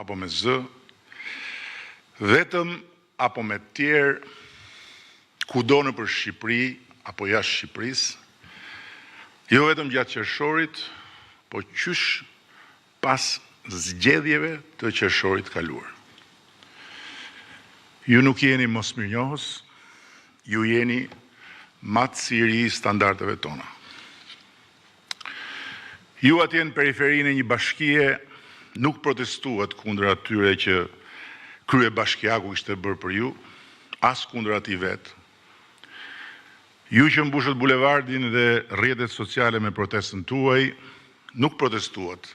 apo me zë, vetëm apo me të tjerë, kudo nëpër Shqipëri apo jashtë Shqipërisë, jo vetëm gjatë qershorit, po qysh pas zgjedhjeve të qershorit të kaluar. Ju nuk jeni mosmirënjohës, ju jeni matësi i ri i standardeve tona. Ju atje në periferinë e një bashkie nuk protestuat kundër atyre që kryebashkiaku kishte bërë për ju, as kundër atij vetë. Ju që mbushët bulevardin dhe rrjetet sociale me protestën tuaj, nuk protestuat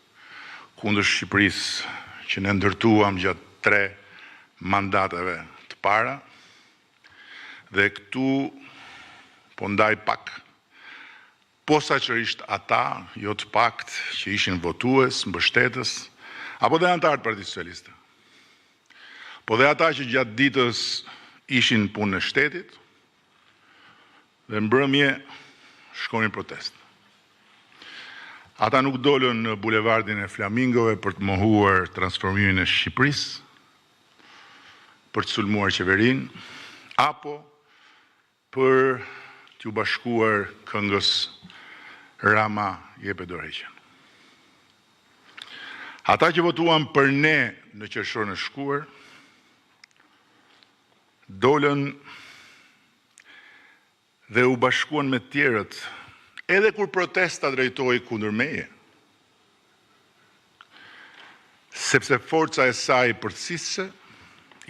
kundër Shqipërisë që ne ndërtuam gjatë tre mandateve të para. Dhe këtu po ndaj pak Posaçërisht ata, jo të paktë, që ishin votues, mbështetës, apo dhe anëtarë të Partisë Socialiste. Po dhe ata që gjatë ditës ishin në punën e shtetit dhe në mbrëmje shkonin në protestë. Ata nuk dolën në bulevardin e Flamingove për të mohuar transformimin e Shqipërisë, për të sulmuar qeverinë, apo Për t'iu bashkuar këngës Rama jepe dorëheqjen. Ata që votuan për ne në qershorin e shkuar, dolën dhe u bashkuan me të tjerët edhe kur protesta drejtohej kundër meje. Sepse forca e saj përthithëse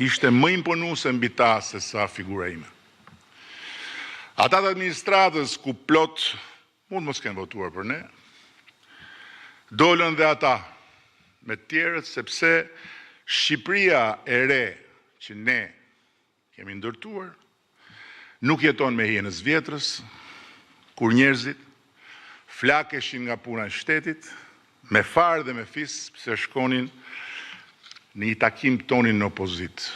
ishte më imponuese mbi ta sesa figura ime. Ata të administratës ku plot mund të mos kenë votuar për ne, dolën dhe ata me të tjerët sepse Shqipëria e re që ne kemi ndërtuar, nuk jeton me hijen e së vjetrës, kur njerëzit flakeshin nga puna e shtetit, me farë dhe me fis, pse shkonin në një takim tonin në opozitë,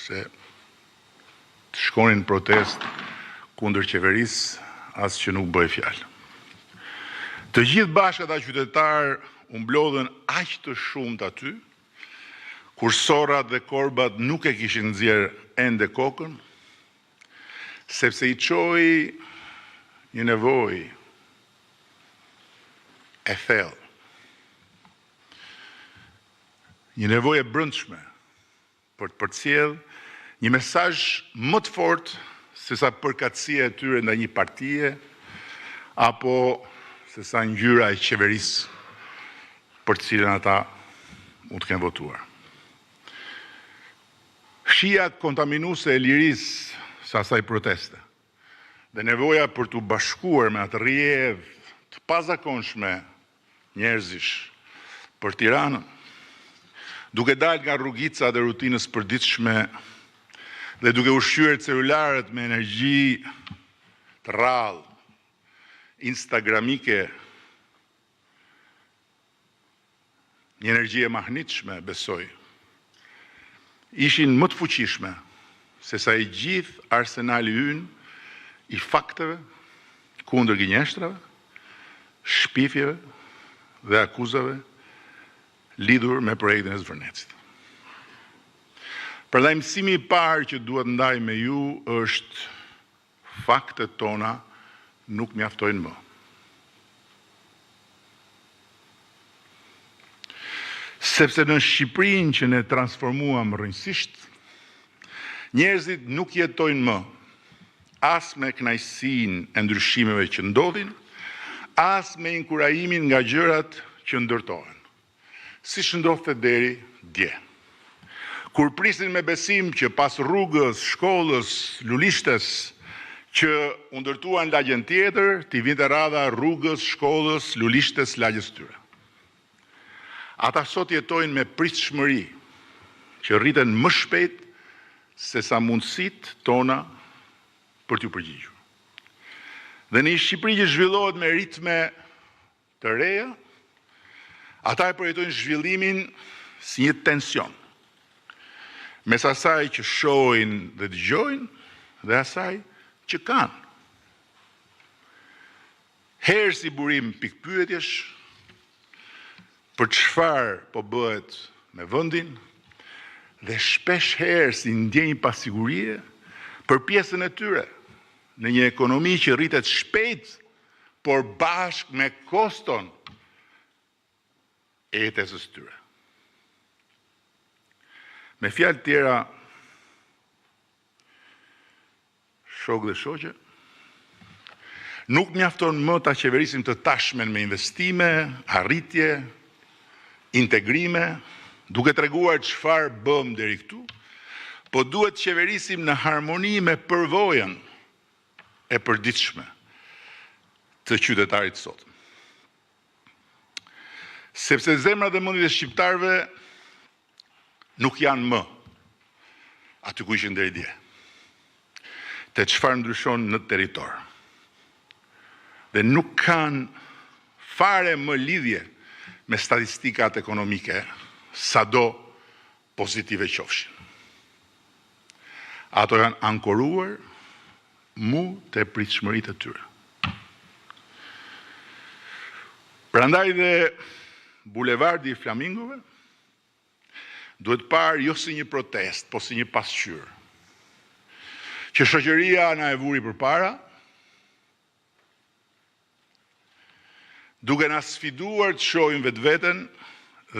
se të shkonin në protestë kundër qeverisë, as që nuk bëhej fjalë. Të gjithë bashkë ata qytetarë u mblodhën aq të shumtë aty, Kur sorrat dhe korbat nuk e kishin nxjerrë ende kokën, sepse i çoi një nevojë e thellë, një nevojë e brendshme për të përcjellë një mesazh më të fortë sesa përkatësia e tyre ndaj një partie apo sesa ngjyra e qeverisë për të cilën ata mund të kenë votuar. Shija kontaminuese e lirisë së asaj proteste dhe nevoja për t'u bashkuar me atë rrjedhë të pazakonshme njerëzish për Tiranën, duke dalë nga rrugicat e rutinës së përditshme dhe duke ushqyer celularët me energji të rrallë instagramike, Një energji e mahnitshme, besoj. Ishin më të fuqishme sesa i gjithë arsenali ynë i fakteve kundër gënjeshtrave, shpifjeve dhe akuzave lidhur me projektin e Zvërnecit. Prandaj mësimi i parë që dua të ndaj me ju është Faktet tona nuk mjaftojnë më. Sepse në Shqipërinë që ne transformuam rrënjësisht, njerëzit nuk jetojnë më as me kënaqësinë e ndryshimeve që ndodhin, as me inkurajimin nga gjërat që ndërtohen. Siç ndodhte deri dje. Kur prisnin me besim që pas rrugës, shkollës, lulishtes që u ndërtua në lagjen tjetër, t'i vinte radha rrugës, shkollës, lulishtes lagjes së tyre. Ata sot jetojnë me pritshmëri që rriten më shpejt sesa mundësitë tona për t'iu përgjigjur. Dhe në një Shqipëri që zhvillohet me ritme të reja, ata e përjetojnë zhvillimin si një tension mes asaj që shohin dhe dëgjojnë dhe asaj që kanë. Herë si burim pikëpyetjesh për çfarë po bëhet me vendin dhe shpesh herë si ndjenjë pasigurie për pjesën e tyre në një ekonomi që rritet shpejt, por bashkë me koston e jetesës së tyre. Me fjalë të tjera, Shokë dhe shoqe, nuk mjafton më ta qeverisim të tashmen me investime, arritje, integrime, duke treguar çfarë bëmë deri këtu, po duhet të qeverisim në harmoni me përvojën e përditshme të qytetarit të sotëm. Sepse zemrat dhe mendjet e shqiptarëve nuk janë më aty ku ishin deri dje. Te çfarë ndryshon në territor. Dhe nuk kanë fare më lidhje me statistikat ekonomike, sado pozitive qofshin. Ato janë ankoruar mu te pritshmëritë e tyre. Prandaj dhe bulevardi i flamingove duhet parë jo si një protestë, po si një pasqyrë. Që shoqëria na e vuri përpara, duke na sfiduar të shohim vetveten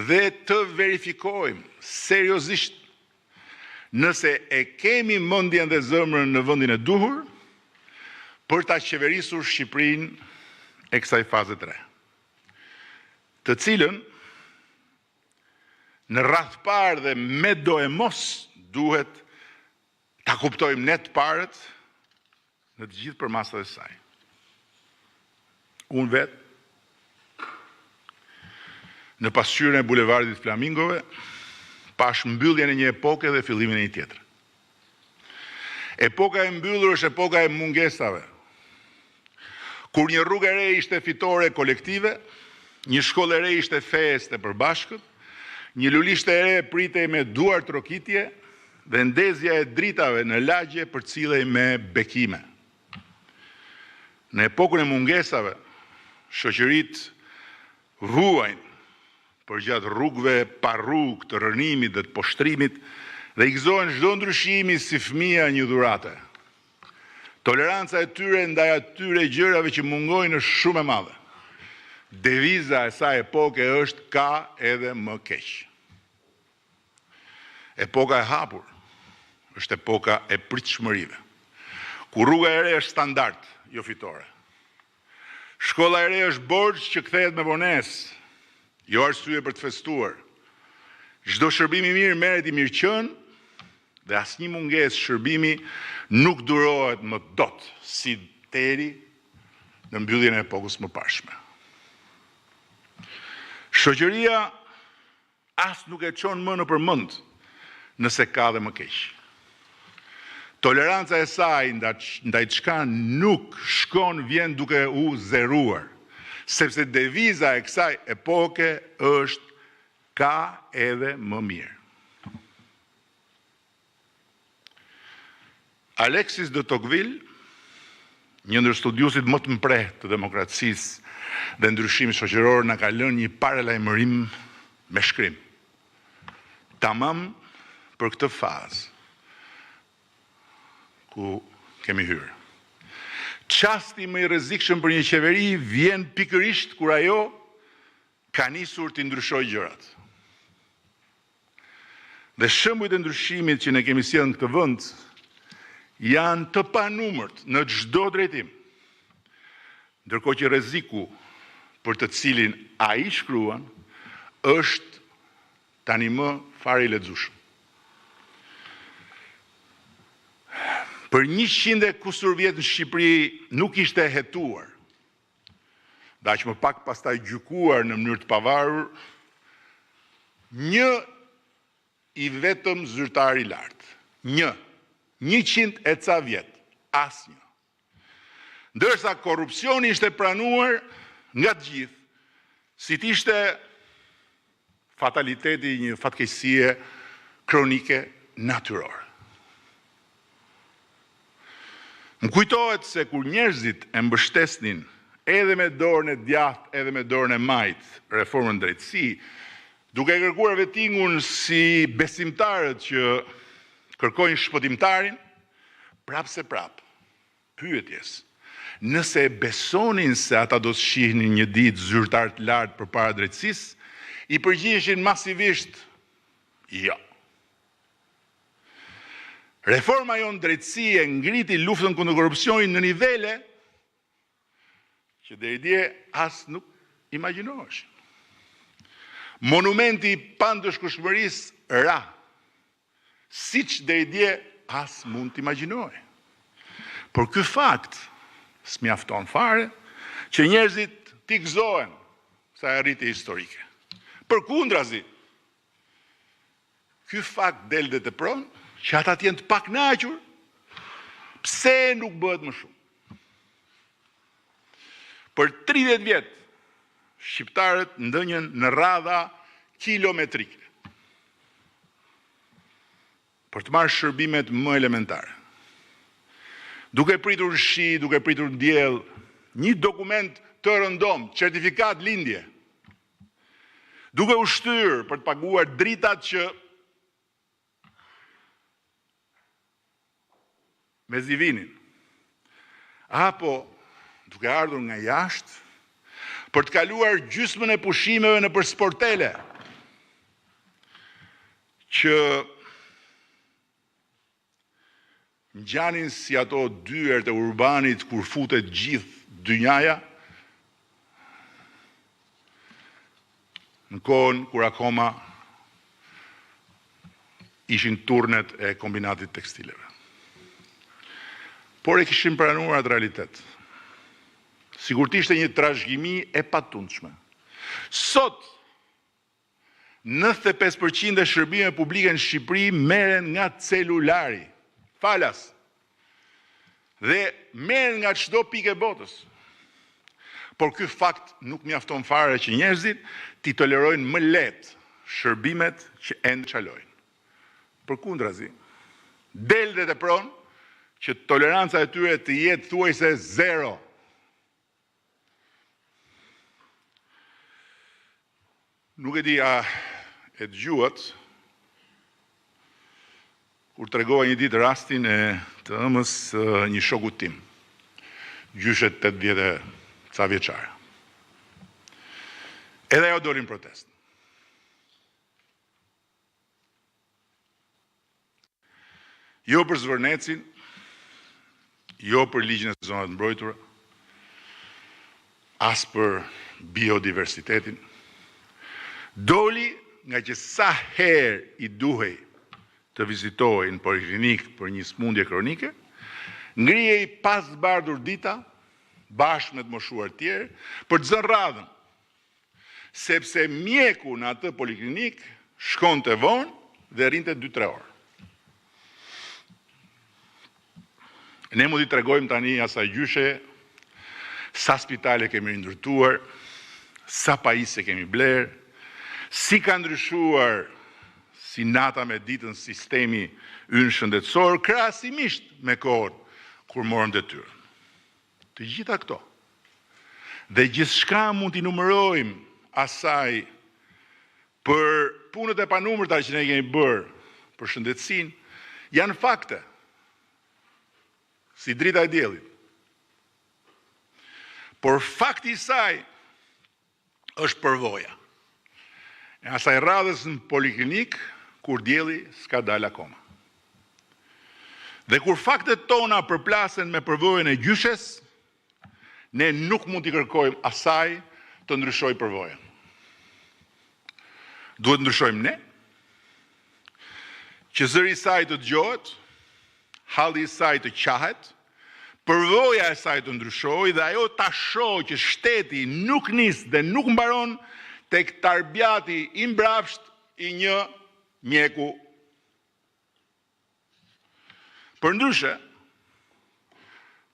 dhe të verifikojmë seriozisht nëse e kemi mendjen dhe zemrën në vendin e duhur për ta qeverisur Shqipërinë e kësaj faze të re, të cilën në radhë të parë dhe medoemos duhet Ta kuptojmë ne të parët në të gjithë përmasat e saj. Unë vetë, në pasqyrën e bulevardit të Flamingove, pashë mbylljen e një epoke dhe fillimin e një tjetre. Epoka e mbyllur është epoka e mungesave. Kur një rrugë e re ishte fitore kolektive, një shkollë e re ishte festë e përbashkët, një lulishte e re pritej me duartrokitje dhe ndezja e dritave në lagje përcillej me bekime. Në epokën e mungesave, shoqëritë vuajnë përgjatë rrugëve pa rrugë të rrënimit dhe të poshtrimit dhe i gëzohen çdo ndryshimi si fëmija një dhurate. Toleranca e tyre ndaj atyre gjërave që mungojnë është shumë e madhe. Deviza e asaj epoke është ka edhe më keq. Epoka e hapur është epoka e pritshmërive, ku rruga e re është standard, jo fitore. Shkolla e re është borxh që kthehet me vonesë, jo arsye për të festuar. Çdo shërbim i mirë merret i mirëqenë dhe asnjë mungesë shërbimi nuk durohet më dot si deri në mbylljen e epokës së mëparshme. Shoqëria As nuk e çon më nëpër mend nëse ka dhe më keq. Toleranca e saj ndaj çka nuk shkon vjen duke u zeruar, sepse deviza e kësaj epoke është ka edhe më mirë. Alexis de Tocqueville, një ndër studiuesit më të mprehtë të demokracisë dhe ndryshimit shoqëror na ka lënë një paralajmërim me shkrim. Tamam për këtë fazë ku kemi hyrë. Çasti më i rrezikshëm për një qeveri vjen pikërisht kur ajo ka nisur t'i ndryshojë gjërat. Dhe shembujt e ndryshimit që ne kemi sjellë në këtë vend janë të panumërt në çdo drejtim. Ndërkohë që rreziku për të cilin ai shkruan është tani më fare i lexueshëm. Për 100 e kusur vjet në Shqipëri nuk ishte hetuar dhe aq më pak pastaj gjykuar në mënyrë të pavarur një i vetëm zyrtar i lartë. Një. 100 e ca vjet. Asnjë. Ndërsa korrupsioni ishte pranuar nga të gjithë, si të ishte fataliteti i një fatkeqësie kronike natyrore. Më kujtohet se kur njerëzit e mbështesnin edhe me dorën e djathtë edhe me dorën e majtë reformën në drejtësi, Duke e kërkuar vetingun si besimtarët që kërkojnë shpëtimtarin, prapëseprapë, pyetjes, nëse e besonin se ata do të shihnin një ditë zyrtarë të lartë përpara drejtësisë, i përgjigjeshin masivisht jo. Reforma jonë në drejtësi e ngriti luftën kundër korrupsionit në nivele që deri dje as nuk imagjinoheshin. Monumenti i pandëshkueshmërisë ra, siç deri dje as mund të imagjinohej. Por ky fakt s'mjafton fare që njerëzit t'i gëzohen kësaj arritje historike. Përkundrazi, Ky fakt del dhe tepron që ata të jenë të pakënaqur pse nuk bëhet më shumë. Për 30 vjet shqiptarët ndenjën në radha kilometrike për të marrë shërbimet më elementare. Duke pritur në shi, duke pritur në diell, një dokument të rëndomtë, certifikatë lindje, Duke u shtyrë për të paguar dritat që mezi vinin, apo duke ardhur nga jashtë për të kaluar gjysmën e pushimeve nëpër sportele që Ngjanin si ato dyert e urbanit kur futet gjithë dynjaja, në kohën kur akoma ishin turnet e kombinatit të tekstileve. Por e kishim pranuar atë realitet. Sikur të ishte një trashëgimi e patundshme. Sot 95 për qind e shërbimeve publike në Shqipëri merren nga celulari, falas. Dhe merren nga çdo pikë e botës. Por ky fakt nuk mjafton fare që njerëzit t'i tolerojnë më lehtë shërbimet që ende çalojnë. Përkundrazi, del dhe tepron që toleranca e tyre të jetë thuajse zero. Nuk e di a e dëgjuat kur tregova një ditë rastin e të ëmës së një shokut tim, gjyshe 80 e ca vjeçare. Edhe ajo doli në protestë. Jo për Zvërnecin, jo për ligjin e zonave të mbrojtura, as për biodiversitetin. Doli ngaqë sa herë i duhej të vizitohej në poliklinikë për një sëmundje kronike, ngrihej pa zbardhur dita, bashkë me të moshuar të tjerë, për të zënë radhën. Sepse mjeku në atë poliklinikë shkonte vonë dhe rrinte 2-3 orë. Ne mund t'i tregojmë tani asaj gjyshe sa spitale kemi rindërtuar, sa pajisje kemi blerë, si ka ndryshuar si nata me ditën sistemi ynë shëndetësor krahasimisht me kohën kur morëm detyrën. Të gjitha këto dhe gjithçka mund t'i numërojmë asaj për punët e panumërta që ne kemi bërë për shëndetësinë, janë fakte, si drita e diellit. Por fakti i saj është përvoja. E asaj radhës në poliklinikë, kur dielli s'ka dalë akoma. Dhe kur faktet tona përplasen me përvojën e gjyshes, ne nuk mund t'i kërkojmë asaj të ndryshojë përvojën. Duhet të ndryshojmë ne, që zëri i saj të dëgjohet, halli i saj të qahet, përvoja e saj të ndryshojë dhe ajo ta shohë që shteti nuk nis dhe nuk mbaron tek tarbiati i mbrapshtë i një mjeku. Përndryshe,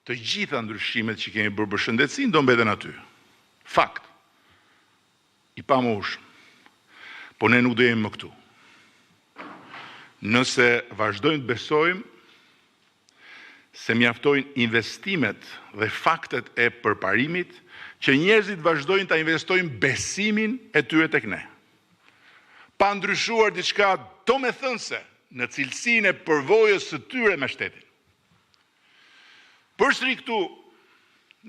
të gjitha ndryshimet që kemi bërë për shëndetësinë do mbeten aty. Fakt. I pamohueshëm. Po ne nuk do jemi më këtu. Nëse vazhdojmë të besojmë se mjaftojnë investimet dhe faktet e përparimit që njerëzit vazhdojnë ta investojnë besimin e tyre tek ne. Pa ndryshuar diçka domethënëse në cilësinë e përvojës së tyre me shtetin. Përsëri këtu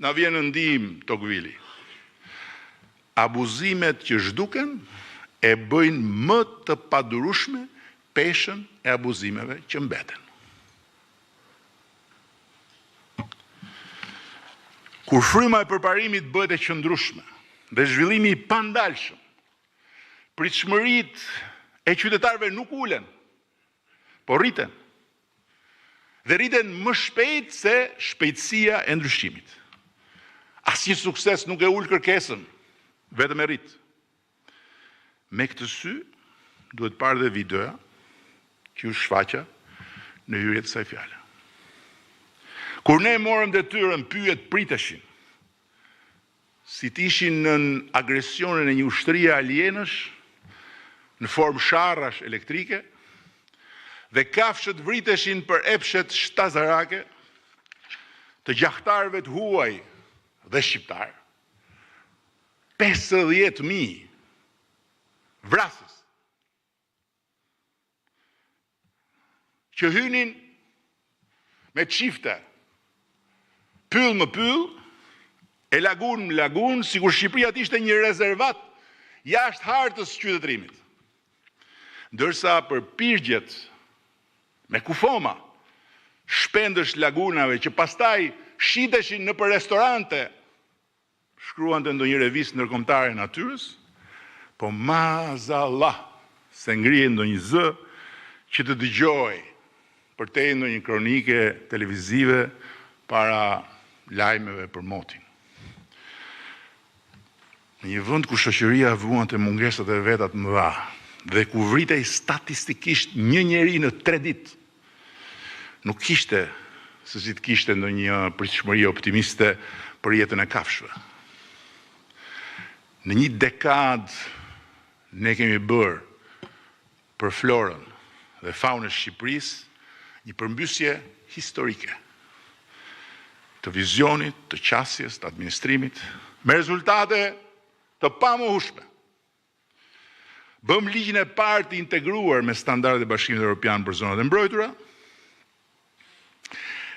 na vjen në ndihmë Tokvili. Abuzimet që zhduken e bëjnë më të padurueshme peshën e abuzimeve që mbeten. Kur fryma e përparimit bëhet e qëndrueshme dhe zhvillimi i pandalshëm, pritshmëritë e qytetarëve nuk ulen, por rriten. Dhe rriten më shpejt se shpejtësia e ndryshimit. Asnjë sukses nuk e ul kërkesën, vetëm e rrit. Me këtë sy duhet parë dhe videoja që ju shfaqa në hyrje të kësaj fjale. Kur ne morëm detyrën, pyjet priteshin, si të ishin nën agresionin e një ushtrie alienësh, në formë sharrash elektrike, dhe kafshët vriteshin për epshet shtazarake të gjahtarëve të huaj dhe shqiptarë. 50.000 vrasës që hynin me çifte, pyll më pyll, e lagunë më lagunë, sikur Shqipëria të ishte një rezervat jashtë hartës së qytetërimit. Ndërsa për pirgjet me kufoma, shpendësh lagunave që pastaj shiteshin nëpër restorante Shkruante ndonjë revistë ndërkombëtare e natyrës, po maazallah se ngrihej ndonjë zë që të dëgjohej përtej ndonjë kronike televizive para lajmeve për motin. Në një vend ku shoqëria vuante mungesat e veta të mëdha dhe ku vritej statistikisht një njeri në tre ditë, Nuk kishte se si të kishte ndonjë pritshmëri optimiste për jetën e kafshëve. Në një dekadë ne kemi bërë për florën dhe faunën e Shqipërisë një përmbysje historike të vizionit, të qasjes, të administrimit, me rezultate të pamohueshme. Bëmë ligjin e parë të integruar me standardet e Bashkimit Evropian për zonat e mbrojtura.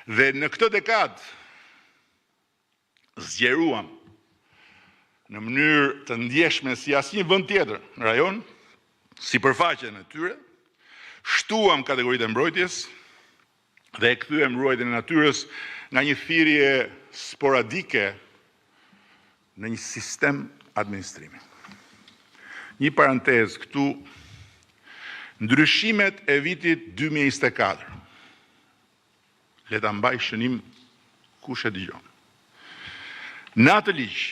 Dhe në këtë dekadë zgjeruam në mënyrë të ndjeshme si asnjë vend tjetër në rajon sipërfaqen e tyre, shtuam kategoritë e mbrojtjes dhe e kthyem ruajtjen e natyrës nga një thirrje sporadike në një sistem administrimi. Një parantezë këtu, ndryshimet e vitit 2024, le ta mbajë shënim kush e dëgjon. Në atë ligj,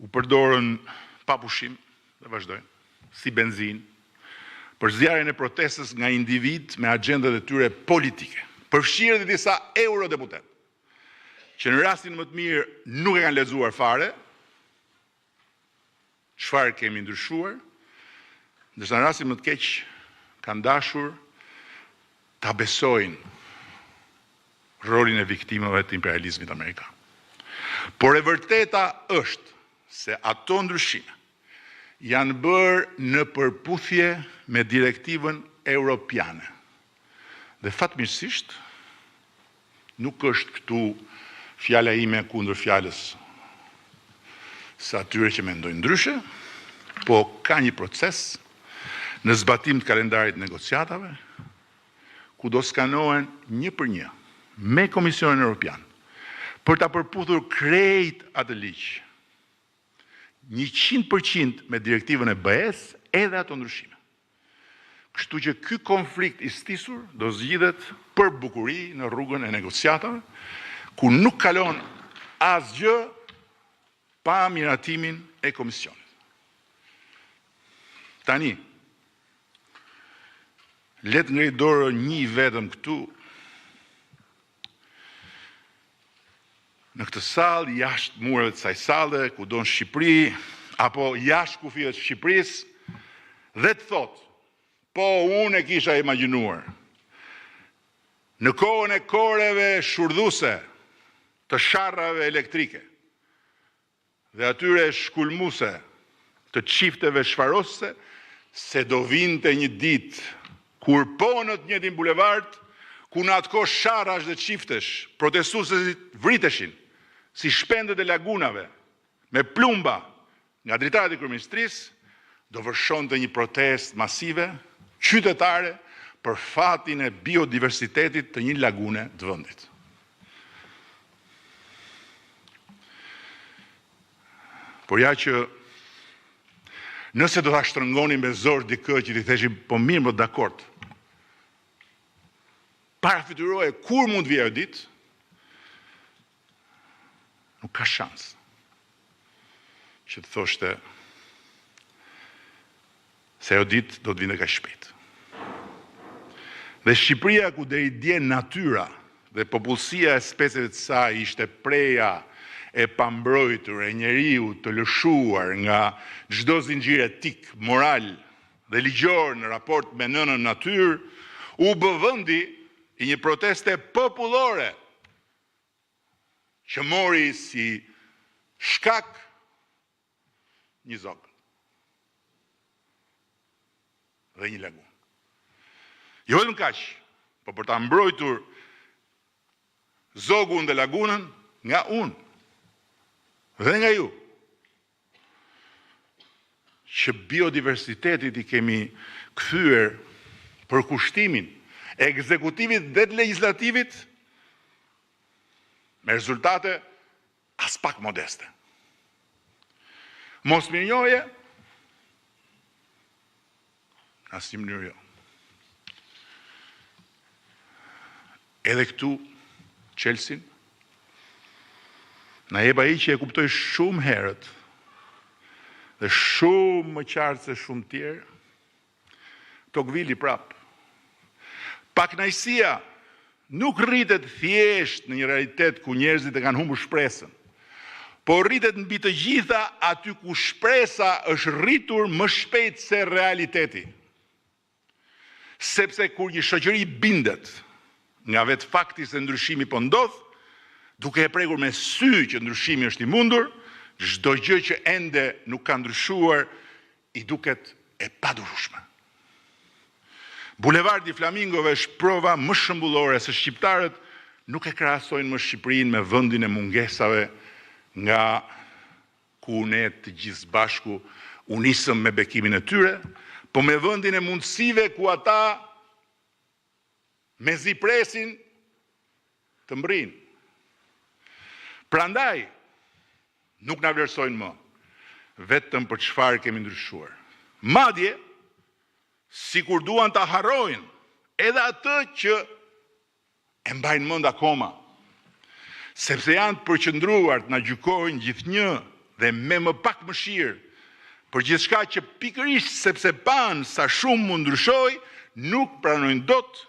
u përdorën pa pushim dhe vazhdojnë, si benzinë, për zjarrin e protestës nga individë me axhendat e tyre politike, përfshirë dhe disa eurodeputetë, që në rastin më të mirë nuk e kanë lexuar fare çfarë kemi ndryshuar, ndërsa në rastin më të keq kanë dashur ta besojnë rolin e viktimave të imperializmit amerikan. Por e vërteta është se ato ndryshime janë bërë në përputhje me direktivën europiane. Dhe fatmirësisht nuk është këtu fjala ime kundër fjalës së atyre që mendojnë ndryshe, po ka një proces në zbatim të kalendarit të negociatave, ku do skanohen një për një me Komisionin Europian për ta përputhur krejt atë ligj 100% me direktivën e BE-së edhe ato ndryshime. Kështu që ky konflikt i stisur do zgjidhet për bukuri në rrugën e negociatave, ku nuk kalon asgjë pa miratimin e komisionit. Tani, Le të ngrejë dorën një i vetëm këtu, në këtë sallë, jashtë mureve të kësaj salle, kudo në Shqipëri, apo jashtë kufijve të Shqipërisë, dhe të thotë, po unë e kisha imagjinuar, në kohën e koreve shurdhuse të sharrave elektrike, dhe atyre shkulmuse të çifteve shfarosëse se do vinte një ditë kur po në të njëjtin bulevard, ku në atë kohë sharrash dhe çiftesh, protestuesit vriteshin si shpendët e lagunave me plumba nga dritaret e kryeministrisë, do vërshonte një protestë masive qytetare për fatin e biodiversitetit të një lagune të vendit. Por ja që nëse do ta shtrëngonim me zor dikë që t'i theshim po mirë mo dakord. Parafytyroje kur mund të vijë ajo ditë? Nuk ka shans që të thoshte se ajo ditë do të vinte kaq shpejt. Dhe Shqipëria ku deri dje natyra dhe popullsia e specieve të saj ishte preja e pambrojtur e njeriut të lëshuar nga çdo zinxhir etik, moral dhe ligjor në raport me nënën natyrë, u bë vendi i një proteste popullore që mori si shkak një zog dhe një lagunë. Jo vetëm kaq, po për ta mbrojtur zogun dhe lagunën nga unë dhe nga ju. Që biodiversitetit i kemi kthyer përkushtimin e ekzekutivit dhe të legjislativit me rezultate aspak modeste. Mosmirënjohje? Në asnjë mënyrë jo. Edhe këtu, çelësin, na jep ai që e kuptoi shumë herët dhe shumë më qartë se shumë tjerë, Tokvili prapë. Pakënaqësia nuk rritet thjesht në një realitet ku njerëzit e kanë humbur shpresën, por rritet mbi të gjitha aty ku shpresa është rritur më shpejt se realiteti. Sepse kur një shoqëri bindet nga vetë fakti se ndryshimi po ndodh, duke e prekur me sy që ndryshimi është i mundur, çdo gjë që ende nuk ka ndryshuar i duket e padurueshme. Bulevardi i Flamingove është prova më shembullore se shqiptarët nuk e krahasojnë më Shqipërinë me vendin e mungesave nga ku ne të gjithë së bashku u nisëm me bekimin e tyre, po me vendin e mundësive ku ata mezi presin të mbërrijnë. Prandaj, nuk na vlerësojnë më, vetëm për çfarë kemi ndryshuar. Madje, sikur duan ta harrojnë edhe atë që e mbajnë mend akoma, sepse janë të përqendruar të na gjykojnë gjithnjë dhe me më pak mëshirë për gjithçka që pikërisht sepse panë sa shumë mund ndryshojë, nuk pranojnë dot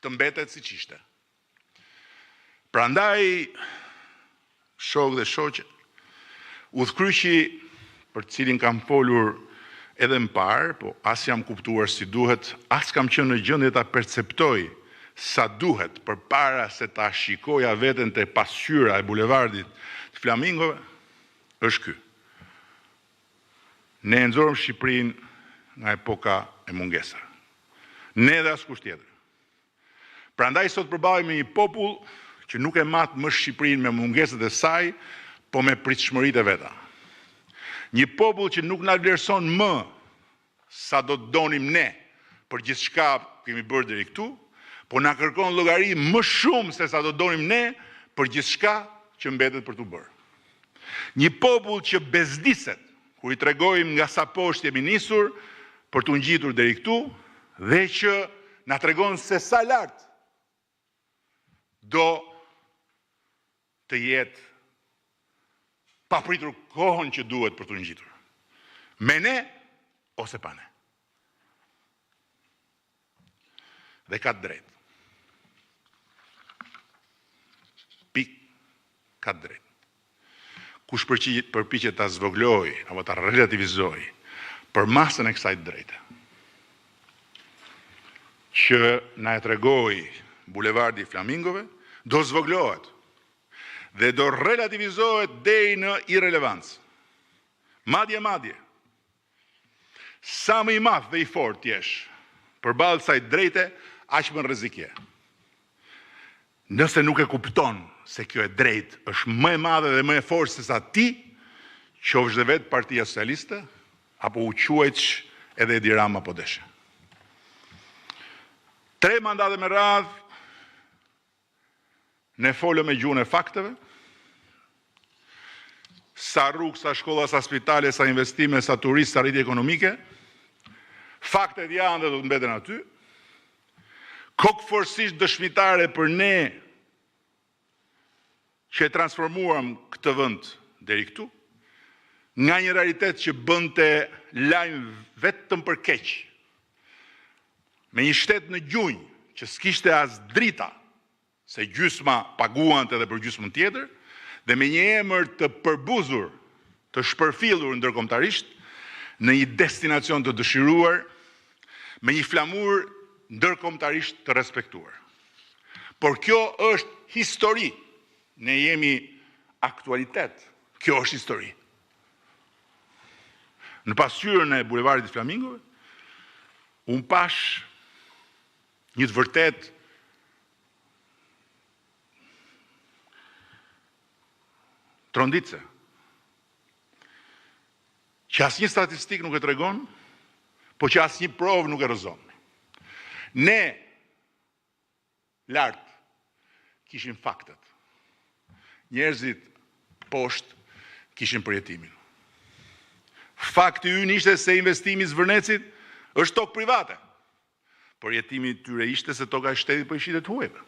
të mbetet siç ishte. Prandaj, shokë dhe shoqe, udhëkryqi për të cilin kam folur edhe më parë, po as jam kuptuar si duhet, as kam qenë në gjendje ta perceptoj sa duhet përpara se ta shikoja veten te pasqyra e bulevardit të Flamingove, është ky. Ne e nxorëm Shqipërinë nga epoka e mungesave. Ne dhe askush tjetër. Prandaj sot përballemi me një popull që nuk e mat më Shqipërinë me mungesat e saj, po me pritshmëritë e veta. Një popull që nuk na vlerëson më sa do të donim ne për gjithçka kemi bërë deri këtu, po na kërkon llogari më shumë se sa do donim ne për gjithçka që mbetet për t'u bërë. Një popull që bezdiset kur i tregojmë nga sa poshtë jemi nisur për t'u ngjitur deri këtu dhe që na tregon se sa lart do të jetë pa pritur kohën që duhet për t'u ngjitur. Me ne ose pa ne. Dhe ka të drejtë. Pikë ka të drejtë. Kush përpiqet ta zvogëlojë apo ta relativizojë përmasën e kësaj të drejte, që na e tregoi bulevardi i Flamingove, do zvogëlohet dhe do relativizohet deri në irrelevancë. Madje, madje, Sa më i madh dhe i fortë të jesh, përballë kësaj të drejte, aq më në rrezik je. Nëse nuk e kupton se kjo e drejtë është më e madhe dhe më e fortë sesa ti, qofsh dhe vetë Partia Socialiste, apo u quajtsh edhe Edi Rama po deshe. Tre mandate me radhë, ne folëm me gjuhën e fakteve, sa rrugë, sa shkolla, sa spitale, sa investime, sa turistë, sa rritje ekonomike, faktet janë dhe do të mbeten aty, Kokëfortësisht dëshmitare për ne që e transformuam këtë vend deri këtu, nga një realitet që bënte lajm vetëm për keq, me një shtet në gjunjë që s'kishte as drita, se gjysma paguante edhe për gjysmën tjetër, dhe me një emër të përbuzur, të shpërfillur ndërkombëtarisht, në një destinacion të dëshiruar, me një flamur ndërkombëtarisht të respektuar. Por kjo është histori. Ne jemi aktualitet. Kjo është histori. Në pasqyrën e Bulevardit të Flamingove, unë pashë një të vërtetë tronditëse, që asnjë statistikë nuk e tregon, po që asnjë provë nuk e rrëzon. Ne, lart, kishim faktet. Njerëzit poshtë kishin përjetimin. Fakti ynë ishte se investimi i Zvërnecit është tokë private. Përjetimi i tyre ishte se toka e shtetit po i shitet të huajve.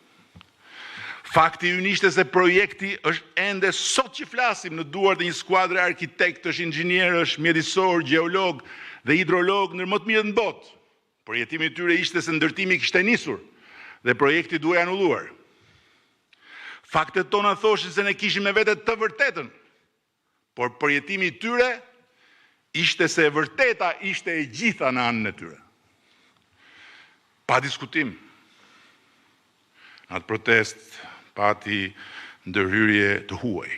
Fakti ynë ishte se projekti është ende sot që flasim në duart e një skuadre arkitektësh, inxhinierësh, mjedisorë, gjeologë dhe hidrologë ndër më të mirët në botë. Përjetimi i tyre ishte se ndërtimi kishte nisur dhe projekti duhej anulluar. Faktet tona thoshin se ne kishim me vete të vërtetën. Por përjetimi i tyre ishte se e vërteta ishte e gjitha në anën e tyre. Pa diskutim, në atë protestë pati ndërhyrje të huaj,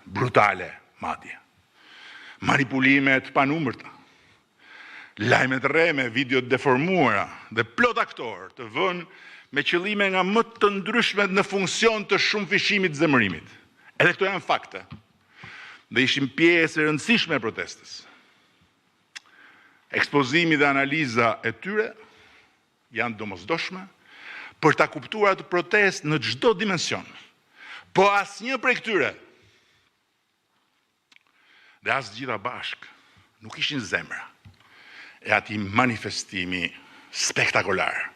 brutale madje. Manipulime të panumërta, lajme të rreme, video të deformuara dhe plot aktorë të vënë me qëllime nga më të ndryshmet në funksion të shumëfishimit të zemërimit. Edhe këto janë fakte. Dhe ishin pjesë e rëndësishme e protestës. Ekspozimi dhe analiza e tyre janë të domosdoshme për ta kuptuar atë protestë në çdo dimension. Po asnjë prej këtyre Dhe as të gjitha bashkë nuk ishin zemra e atij manifestimi spektakolar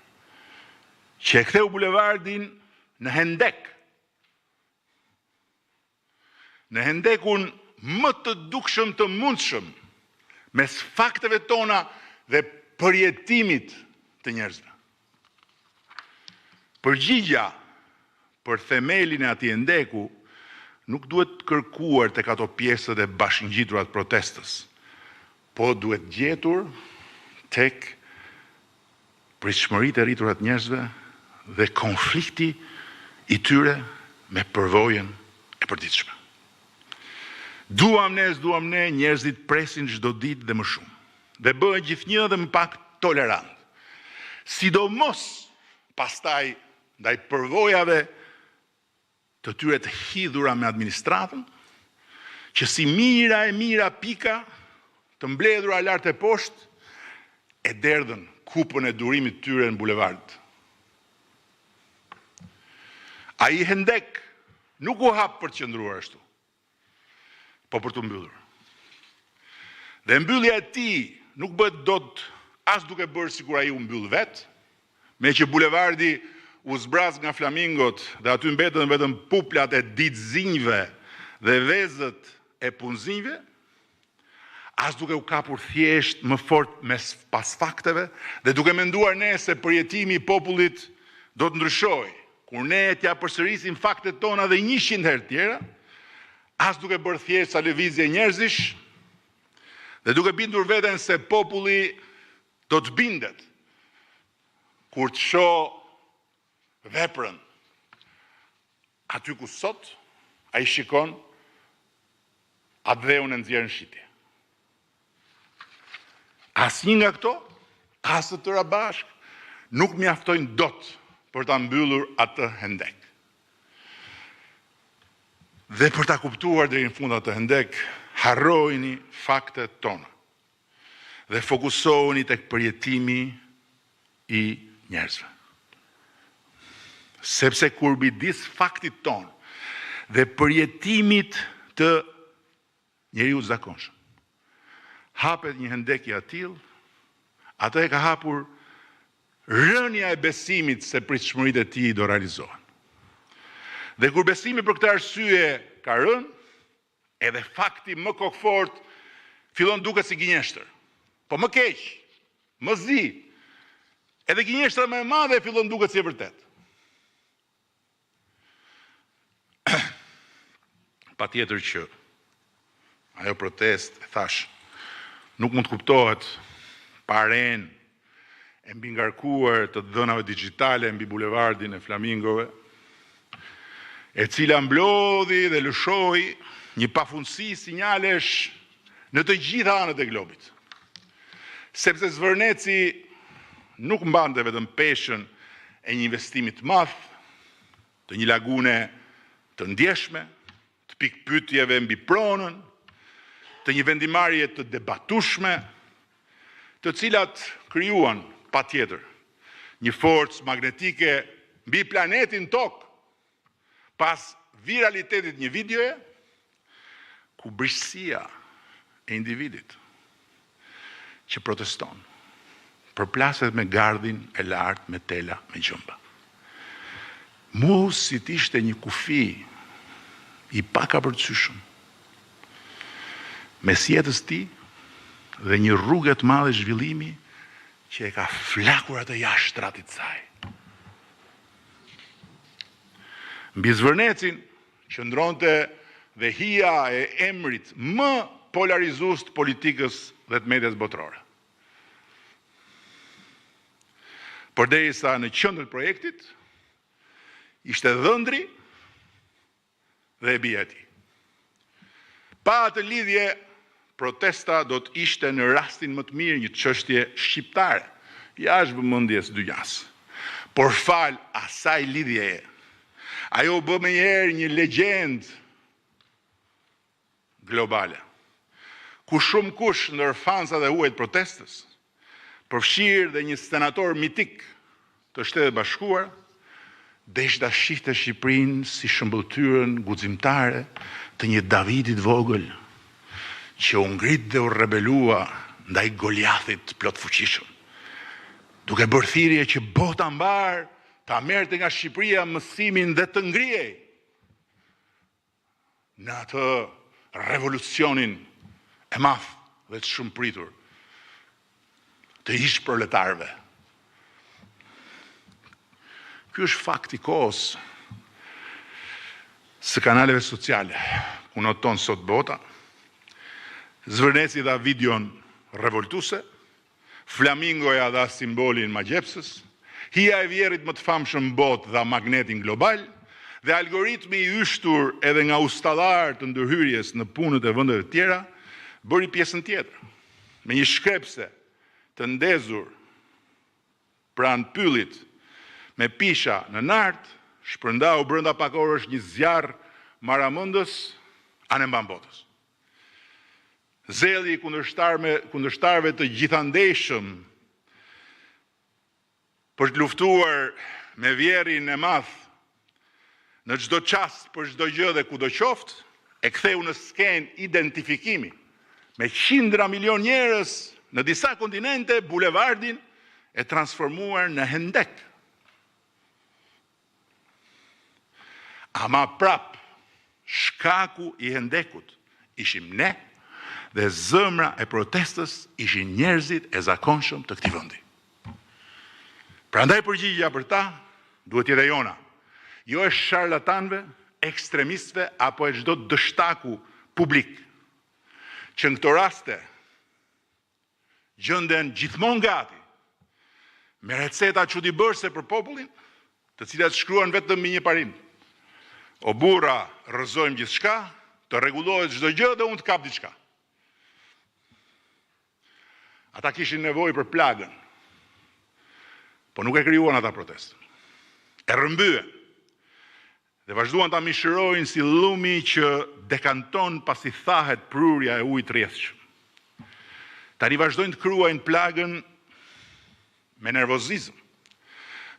që e ktheu bulevardin në hendek. Në hendekun më të dukshëm të mundshëm mes fakteve tona dhe përjetimit të njerëzve. Përgjigja për themelin e atij hendeku nuk duhet kërkuar tek ato pjesët e bashkëngjitura të protestës, po duhet gjetur tek pritshmëritë e rritura të njerëzve dhe konflikti i tyre me përvojën e përditshme. Duam ne, s'duam ne, njerëzit presin çdo ditë dhe më shumë. Dhe bëhen gjithnjë dhe më pak tolerantë. Sidomos pastaj ndaj përvojave të tyre të hidhura me administratën, që si mijëra e mijëra pika të mbledhura lart e poshtë e derdhën kupën e durimit të tyre në bulevard. Ai hendek nuk u hap për të qëndruar ashtu. po për t'u mbyllur. Dhe mbyllja e tij nuk bëhet dot as duke bërë sikur ai u mbyll vetë, meqë bulevardi u zbraz nga flamingot dhe aty mbetën vetëm puplat e ditëzinjve dhe vezët e punëzinjve, as duke u kapur thjesht më fort mes pas fakteve dhe duke menduar ne se përjetimi i popullit do të ndryshojë, kur ne t'ia përsërisim faktet tona dhe 100 herë të tjera, as duke bërë thjesht ca lëvizje njerëzish dhe duke bindur veten se populli do të bindet kur të shohë veprën aty ku sot ai shikon atdheun e nxjerrë në shitje. Asnjë nga këto, as të tëra bashkë, nuk mjaftojnë dot për ta mbyllur atë hendek. Dhe për ta kuptuar deri në fund atë hendek, harrojini faktet tona dhe fokusohuni tek përjetimi i njerëzve. Sepse kur midis faktit tonë dhe përjetimit të njeriut të zakonshëm hapet një hendek i atillë, atë e ka hapur rënia e besimit se pritshmëritë e tij do realizohen. Dhe kur besimi për këtë arsye ka rënë, edhe fakti më kokëfortë fillon duket si gënjeshtër. Po më keq, më zi, edhe gënjeshtra më e madhe fillon duket si e vërtetë. Patjetër që ajo protestë, e thashë, nuk mund të kuptohet pa renë e mbingarkuar të dhënave dixhitale mbi bulevardin e Flamingove, e cila mblodhi dhe lëshoi një pafundësi sinjalesh në të gjitha anët e globit. Sepse Zvërneci nuk mbante vetëm peshën e një investimi të madh, të një lagune të ndjeshme, të pikëpyetjeve mbi pronën, të një vendimmarrje të debatueshme, të cilat krijuan patjetër një forcë magnetike mbi planetin Tokë. Pas viralitetit të një videoje, ku brishtësia e individit që proteston përplaset me gardhin e lartë me tela me gjemba. Mu si të ishte një kufi i pakapërcyeshëm mes jetës tij dhe një rruge të madhe zhvillimi që e ka flakur atë jashtë shtratit të saj. Mbi Zvërnecin qëndronte dhe hija e emrit më polarizues të politikës dhe të medias botërore. Përderisa në qendër të projektit ishte dhëndri dhe e bija e tij. Pa atë lidhje, protesta do të ishte në rastin më të mirë një çështje shqiptare, jashtë vëmendjes së dynjasë. Por falë asaj lidhjeje, ajo u bë menjëherë një legjendë globale, ku shumëkush ndër fansat e huaj të protestës, përfshirë dhe një senator mitik të Shteteve të Bashkuara, deshi ta shihte Shqipërinë si shëmbëlltyrën guximtare të një Davidi të vogël, që u ngrit dhe u rebelua ndaj Goliathit të plotfuqishëm, duke bërë thirrje që bota mbarë ta merrte nga Shqipëria mësimin dhe të ngrihej në atë revolucionin e madh dhe të shumëpritur të ish proletarëve. Ky është fakt i kohës së kanaleve sociale, ku noton sot bota. Zvërneci dha videon revoltuese, Flamingoja dha simbolin magjepsës, hija e vjerrit më të famshëm në botë dha magnetin global dhe algoritmi i yshtur edhe nga ustallarë të ndërhyrjes në punët e vendeve të tjera bëri pjesën tjetër. Me një shkrepëse të ndezur pranë pyllit me pisha në Nartë, shpërndau brenda pak orësh një zjarr marramendës anembanë botës. Zelli i kundërshtarëve të gjithandejshëm për të luftuar me vjerrin e madh në çdo çast, për çdo gjë dhe kudo qoftë, e ktheu në skenë identifikimi me qindra milionë njerëz në disa kontinente bulevardin e transformuar në hendek. Ama prapë, shkaku i hendekut ishim ne dhe zëmra e protestës ishin njerëzit e zakonshëm të këtij vendi. Prandaj përgjigja për ta duhet të jetë e jona, jo e sharlatanëve, ekstremistëve apo e çdo dështaku publik, që në këto raste gjenden gjithmonë gati me receta çudibërëse për popullin, të cilat shkruan vetëm mbi një parim. O burra, rrëzojmë gjithçka, të rregullohet çdo gjë dhe unë të kap diçka. Ata kishin nevojë për plagën. Po nuk e krijuan ata protestën. E rrëmbyen. Dhe vazhduan ta mishërojnë si llumi që dekanton pasi thahet prurja e ujit të rrjedhshëm. Tani vazhdojnë të kruajnë plagën me nervozizëm,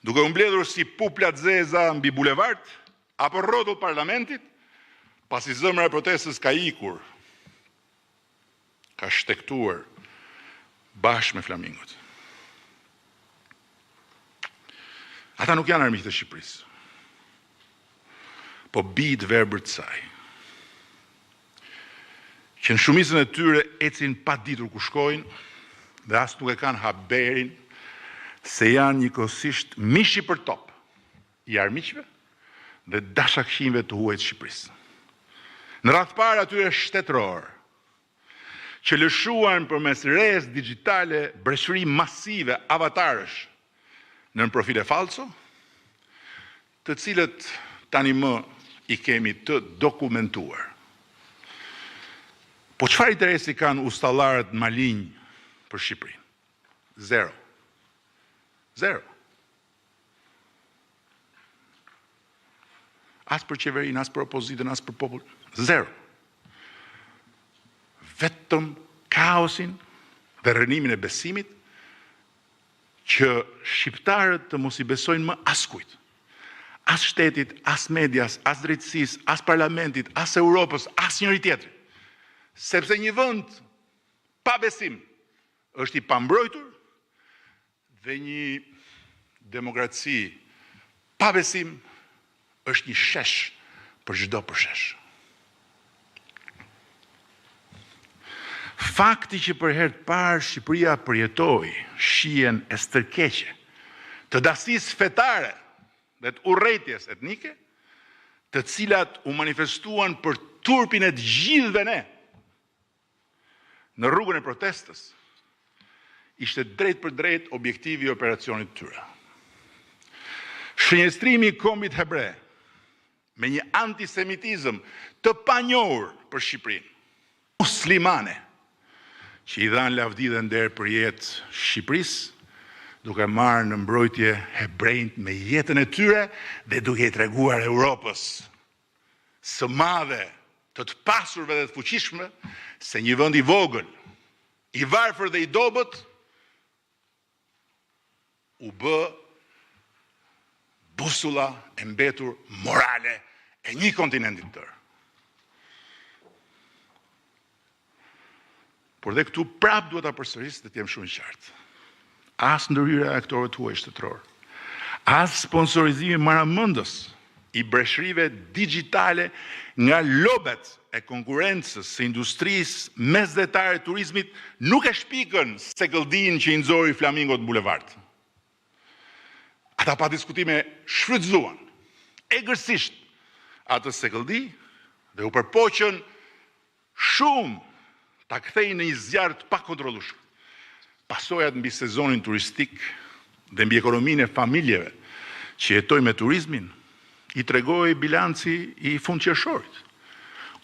duke u mbledhur si pupla të zeza mbi bulevard apo rrotull parlamentit, pasi zëmra e protestës ka ikur, ka shtegtuar bashkë me flamingot. Ata nuk janë armiqtë e Shqipërisë, po bij të verbër të saj, që në shumicën e tyre ecin pa ditur ku shkojnë dhe as nuk e kanë haberin se janë njëkohësisht mishi për top i armiqve dhe dashakëqinjve të huaj të Shqipërisë. Në radhë të parë atyre shtetërorë, që lëshuan përmes resë dixhitale breshëri masive avatarësh nën profile fallco, të cilët tani më i kemi të dokumentuar. Po çfarë interesi kanë ustallarët malinj për Shqipërinë? Zero. Zero. As për qeverinë, as për opozitën, as për popullin. Zero. Vetëm kaosin dhe rrënimin e besimit që shqiptarët të mos i besojnë më askujt. As shtetit, as medias, as drejtësisë, as parlamentit, as Europës, as njëri-tjetrit. Sepse një vend pa besim është i pambrojtur Dhe një demokraci pa besim është një shesh për çdo përshesh. Fakti që për herë të parë Shqipëria përjetoi shijen e stërkeqe të dasisë fetare dhe të urrejtjes etnike, të cilat u manifestuan për turpin e të gjithëve ne, Në rrugën e protestës, ishte drejtpërdrejt objektivi i operacionit të tyre. Shënjestrimi i kombit hebre me një antisemitizëm të panjohur për Shqipërinë muslimane, që i dhanë lavdi dhe nder përjetë Shqipërisë, duke marrë në mbrojtje hebrenjtë me jetën e tyre dhe duke i treguar Europës së madhe të të pasurve dhe të fuqishmëve se një vend i vogël, i varfër dhe i dobët u bë busulla e mbetur morale e një kontinenti të tërë. Por dhe këtu prapë duhet ta përsëris dhe të jem shumë i qartë. As ndërhyrja e aktorëve të huaj shtetërorë, as sponsorizimi marramendës i breshërive dixhitale nga lobet e konkurrencës së industrisë mesdhetare të turizmit nuk e shpikën sekëlldinë që i nxori flamingot në bulevard. Ata pa diskutim e shfrytëzuan egërsisht atë sekëlldi dhe u përpoqën Shumë ta kthejnë në një zjarr të pakontrollueshëm. Pasojat mbi sezonin turistik dhe mbi ekonominë e familjeve që jetojnë me turizmin i tregoi bilanci i fundqershorit,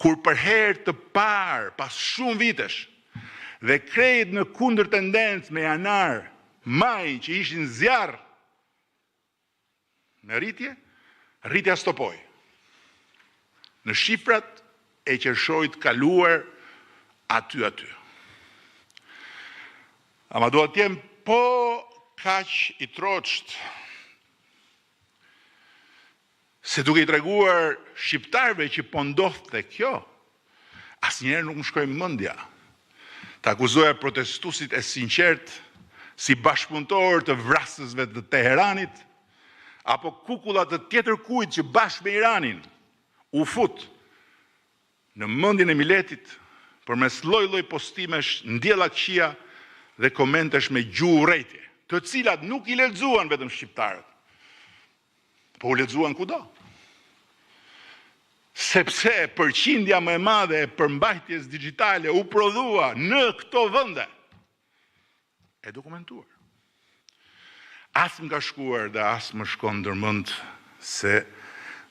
kur për herë të parë pas shumë vitesh dhe krejt në kundërtendencë me janar, maj që ishin zjarr Në rritje, rritja stopoi. Në shifrat e qershorit të kaluar aty aty. Ama dua të jem po kaq i troçtë se duke i treguar shqiptarëve që po ndodhte kjo, Asnjëherë nuk më shkoi mendja të akuzoja protestuesit e sinqertë si bashkëpunëtorë të vrasësve të Teheranit apo kukulla të tjetërkujt që bashkë me Iranin u fut në mendjen e miletit përmes lloj-lloj postimesh ndjellakëqija dhe komentesh me gjuhë urrejtje, të cilat nuk i lexuan vetëm shqiptarët, Po u lexuan kudo. Sepse përqindja më e madhe e përmbajtjes dixhitale u prodhua në këto vende. E dokumentuar. As më ka shkuar dhe as më shkon ndërmend se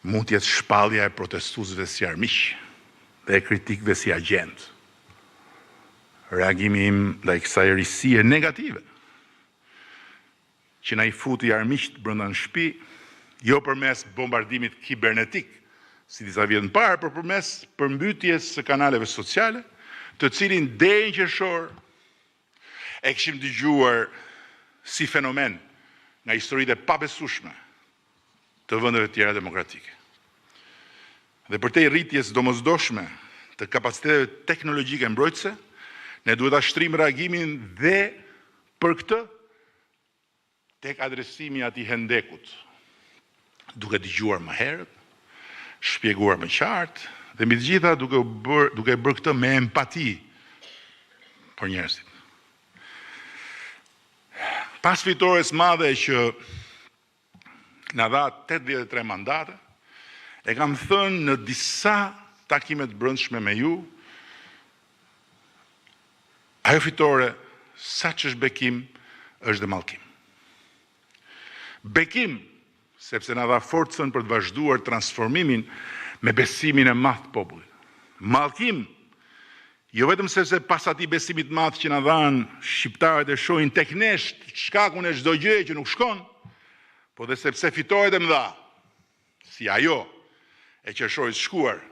mund të jetë shpallja e protestuesve si armiq dhe e kritikëve si agjentë. Reagimi im ndaj kësaj risie negative, që na i futi armiqtë brenda në shtëpi, jo përmes bombardimit kibernetik, si disa vjet më parë, por përmes përmbytjes së kanaleve sociale, të cilin deri në qershor e kishim dëgjuar si fenomen nga historitë e pabesueshme të vendeve të tjera demokratike. Dhe përtej rritjes së domosdoshme të kapaciteteve teknologjike mbrojtëse, ne duhet ta shtrijmë reagimin dhe për këtë tek adresimi i atij hendekut, duke dëgjuar më herët, shpjeguar më qartë dhe mbi të gjitha duke u bërë, duke e bërë këtë me empati për njerëzit. Pas fitores madhe që na dha 83 mandate, e kam thënë në disa takime të brendshme me ju, ajo fitore sa ç'është bekim, është dhe mallkim. Bekim, sepse na dha forcën për të vazhduar transformimin me besimin e madh të popullit. Mallkim, jo vetëm sepse pas atij besimi të madh që na dhanë, shqiptarët e shohin tek ne shkakun e çdo gjëje që nuk shkon, po dhe sepse fitoret e mëdha, si ajo e qershorit të shkuar,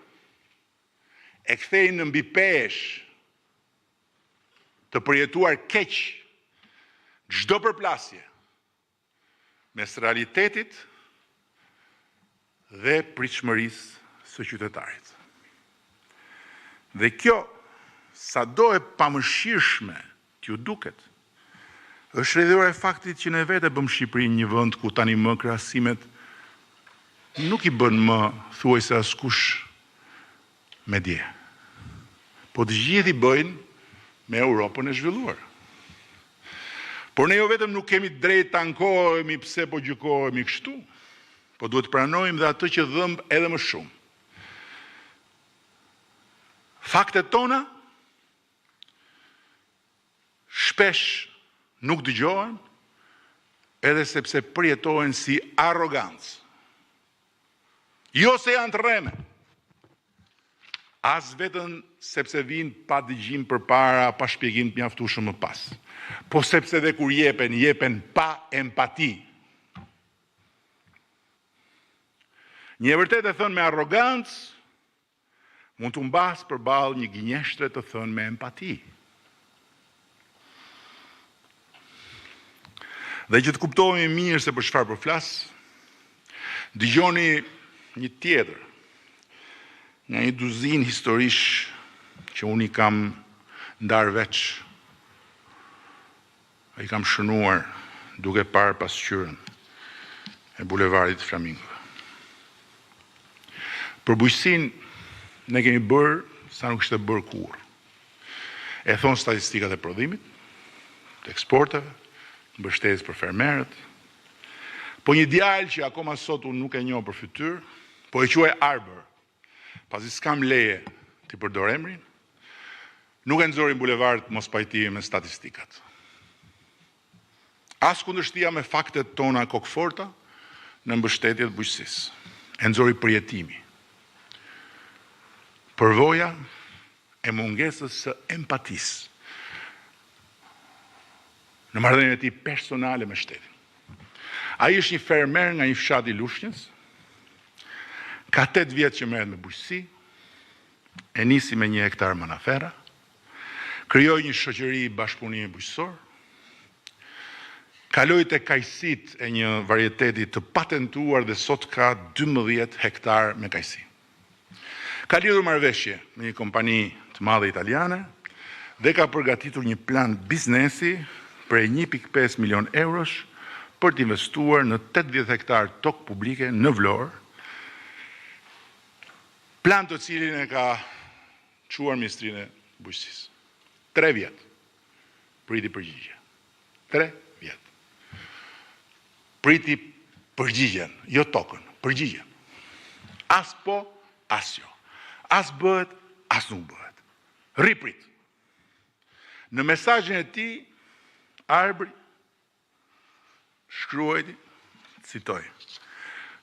e kthejnë në mbipeshë të përjetuar keq çdo përplasje mes realitetit dhe pritshmërisë së qytetarit. Dhe kjo, sado e pamëshirshme t'ju duket, është rrjedhojë e faktit që ne vetë e bëmë Shqipërinë një vend ku tani më krahasimet nuk i bën më thuajse askush me dje. Po të gjithë i bëjnë me Europën e zhvilluar. Por ne jo vetëm nuk kemi drejt të ankohemi pse po gjykohemi kështu, po duhet të pranojmë dhe atë që dhëmb edhe më shumë. Faktet tona shpesh nuk dëgjohen edhe sepse përjetohen si arrogancë. Jo se janë të rreme, as vetëm sepse vijnë pa dëgjim përpara, pa shpjegim të mjaftueshëm më pas, po sepse dhe kur jepen, jepen pa empati. Një e vërtetë e thënë me arrogancë Mund të humbasë përballë një gënjeshtre të thënë me empati. Dhe që të kuptohemi mirë se për çfarë po flas, dëgjoni një tjetër nga një duzinë historish që unë i kam ndarë veç, i kam shënuar duke parë pasqyrën e bulevardit të Flamingove. Për bujqësinë ne kemi bërë sa nuk ishte bërë kurrë. E thonë statistikat e prodhimit, të eksporteve, mbështetjes për fermerët. Po një djalë që akoma sot unë nuk e njoh për fytyrë, po e quaj Arbër, Pasi s'kam leje t'i përdor emrin, nuk e nxori në bulevard mospajtimi me statistikat. As kundërshtia me faktet tona kokëforta në mbështetje të bujqësisë. E nxori përjetimi. Përvoja e mungesës së empatisë në marrëdhënien e tij personale me shtetin. Ai është një fermer nga një fshat i Lushnjës. Ka 8 vjet që merret me bujqësi. E nisi me një hektar manaferra. Krijoi një shoqëri bashkëpunimi bujqësor. Kaloi te kajsitë e një varieteti të patentuar dhe sot ka 12 hektar me kajsi. Ka lidhur marrëveshje me një kompani të madhe italiane dhe ka përgatitur një plan biznesi prej 1.5 milion eurosh për të investuar në 80 hektar tokë publike në Vlorë, plan të cilin e ka çuar Ministrinë e Bujqësisë. 3 vjet priti përgjigje. 3 vjet. Priti përgjigjen, jo tokën, përgjigjen. As po, as jo. As bëhet, as nuk bëhet. Rri prit. Në mesazhin e tij, Arbri shkruajti, citoj,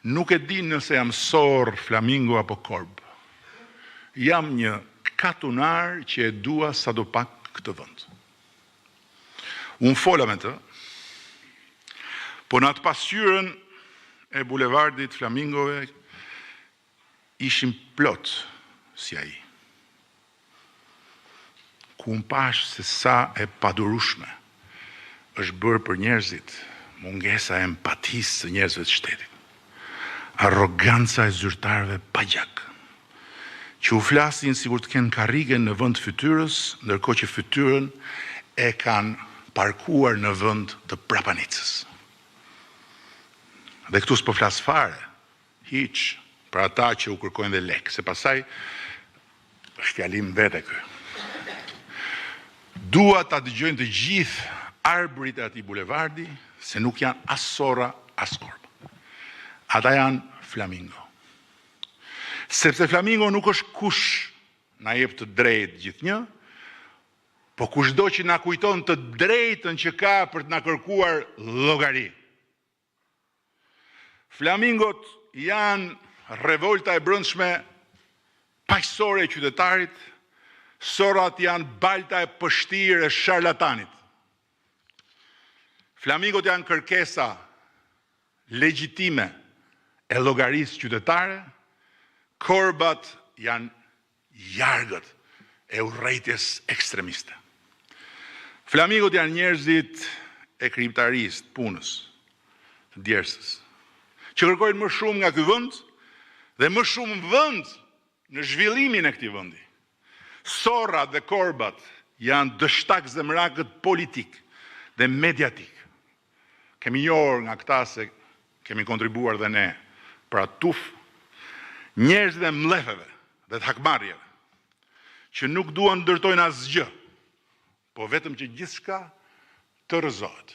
Nuk e di nëse jam sorrë, flamingo apo korb. Jam një katunar që e dua sado pak. këtë vend. Unë fola me të, po në atë pasqyrën e bulevardit Flamingove ishin plot si ai. Ku unë pashë se sa e padurueshme është bërë për njerëzit mungesa e empatisë së njerëzve të shtetit. Arroganca e zyrtarëve pa gjak, që u flasin sikur të kenë karrigen në vend të fytyrës, ndërkohë që fytyrën e kanë parkuar në vend të prapanicës. Dhe këtu s'po flas fare Hiç, për ata që u kërkojnë dhe lekë, se pastaj është fjalim vete ky. Dua ta dëgjojnë të gjithë arbërit e atij bulevardi se nuk janë as sorra, as korba. Ata janë flamingo. Sepse flamingo nuk është kush na jep të drejtë gjithnjë, po kushdo që na kujton të drejtën që ka për të na kërkuar llogari. Flamingot janë revolta e brendshme paqësore e qytetarit, sorrat janë balta e pështirë e sharlatanit. Flamingot janë kërkesa legjitime e llogarisë qytetare, korbat janë jargët e urrejtjes ekstremiste. Flamingot janë njerëzit e krijimtarisë, të punës, të djersës, që kërkojnë më shumë nga ky vend dhe më shumë vend në zhvillimin e këtij vendi. Sorrat dhe korbat janë dështak zemrakët politikë dhe mediatikë. Kemi njohur nga këta se kemi kontribuar dhe ne për atë tufë, njerëzit e mllefeve dhe të hakmarrjeve, që nuk duan të ndërtojnë asgjë, po vetëm që gjithçka të rrëzohet.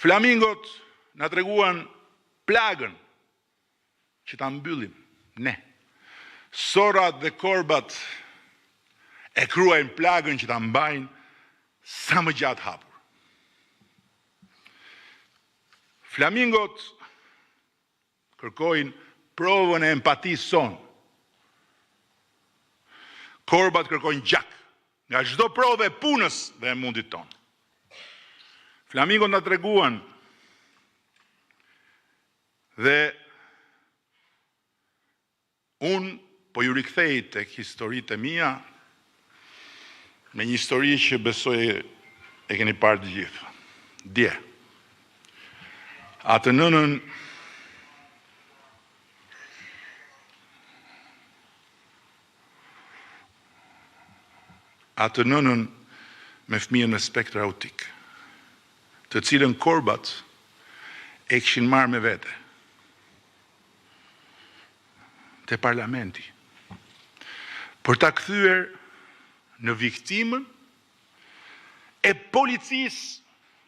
Flamingot na treguan plagën që ta mbyllim ne. Sorrat dhe korbat e kruajnë plagën që ta mbajnë sa më gjatë hapur. Flamingot kërkojnë provën e empatisë sonë. Korbat kërkojnë gjak nga çdo provë e punës dhe e mundit tonë. Flamingot na treguan Dhe unë po ju rikthej tek historitë e mia me një histori që besoj e keni parë të gjithë. Dje. Atë nënën atë nënën me fëmijën me spektër autik, të cilën korbat e kishin marrë me vete te parlamenti për ta kthyer në viktimën e policisë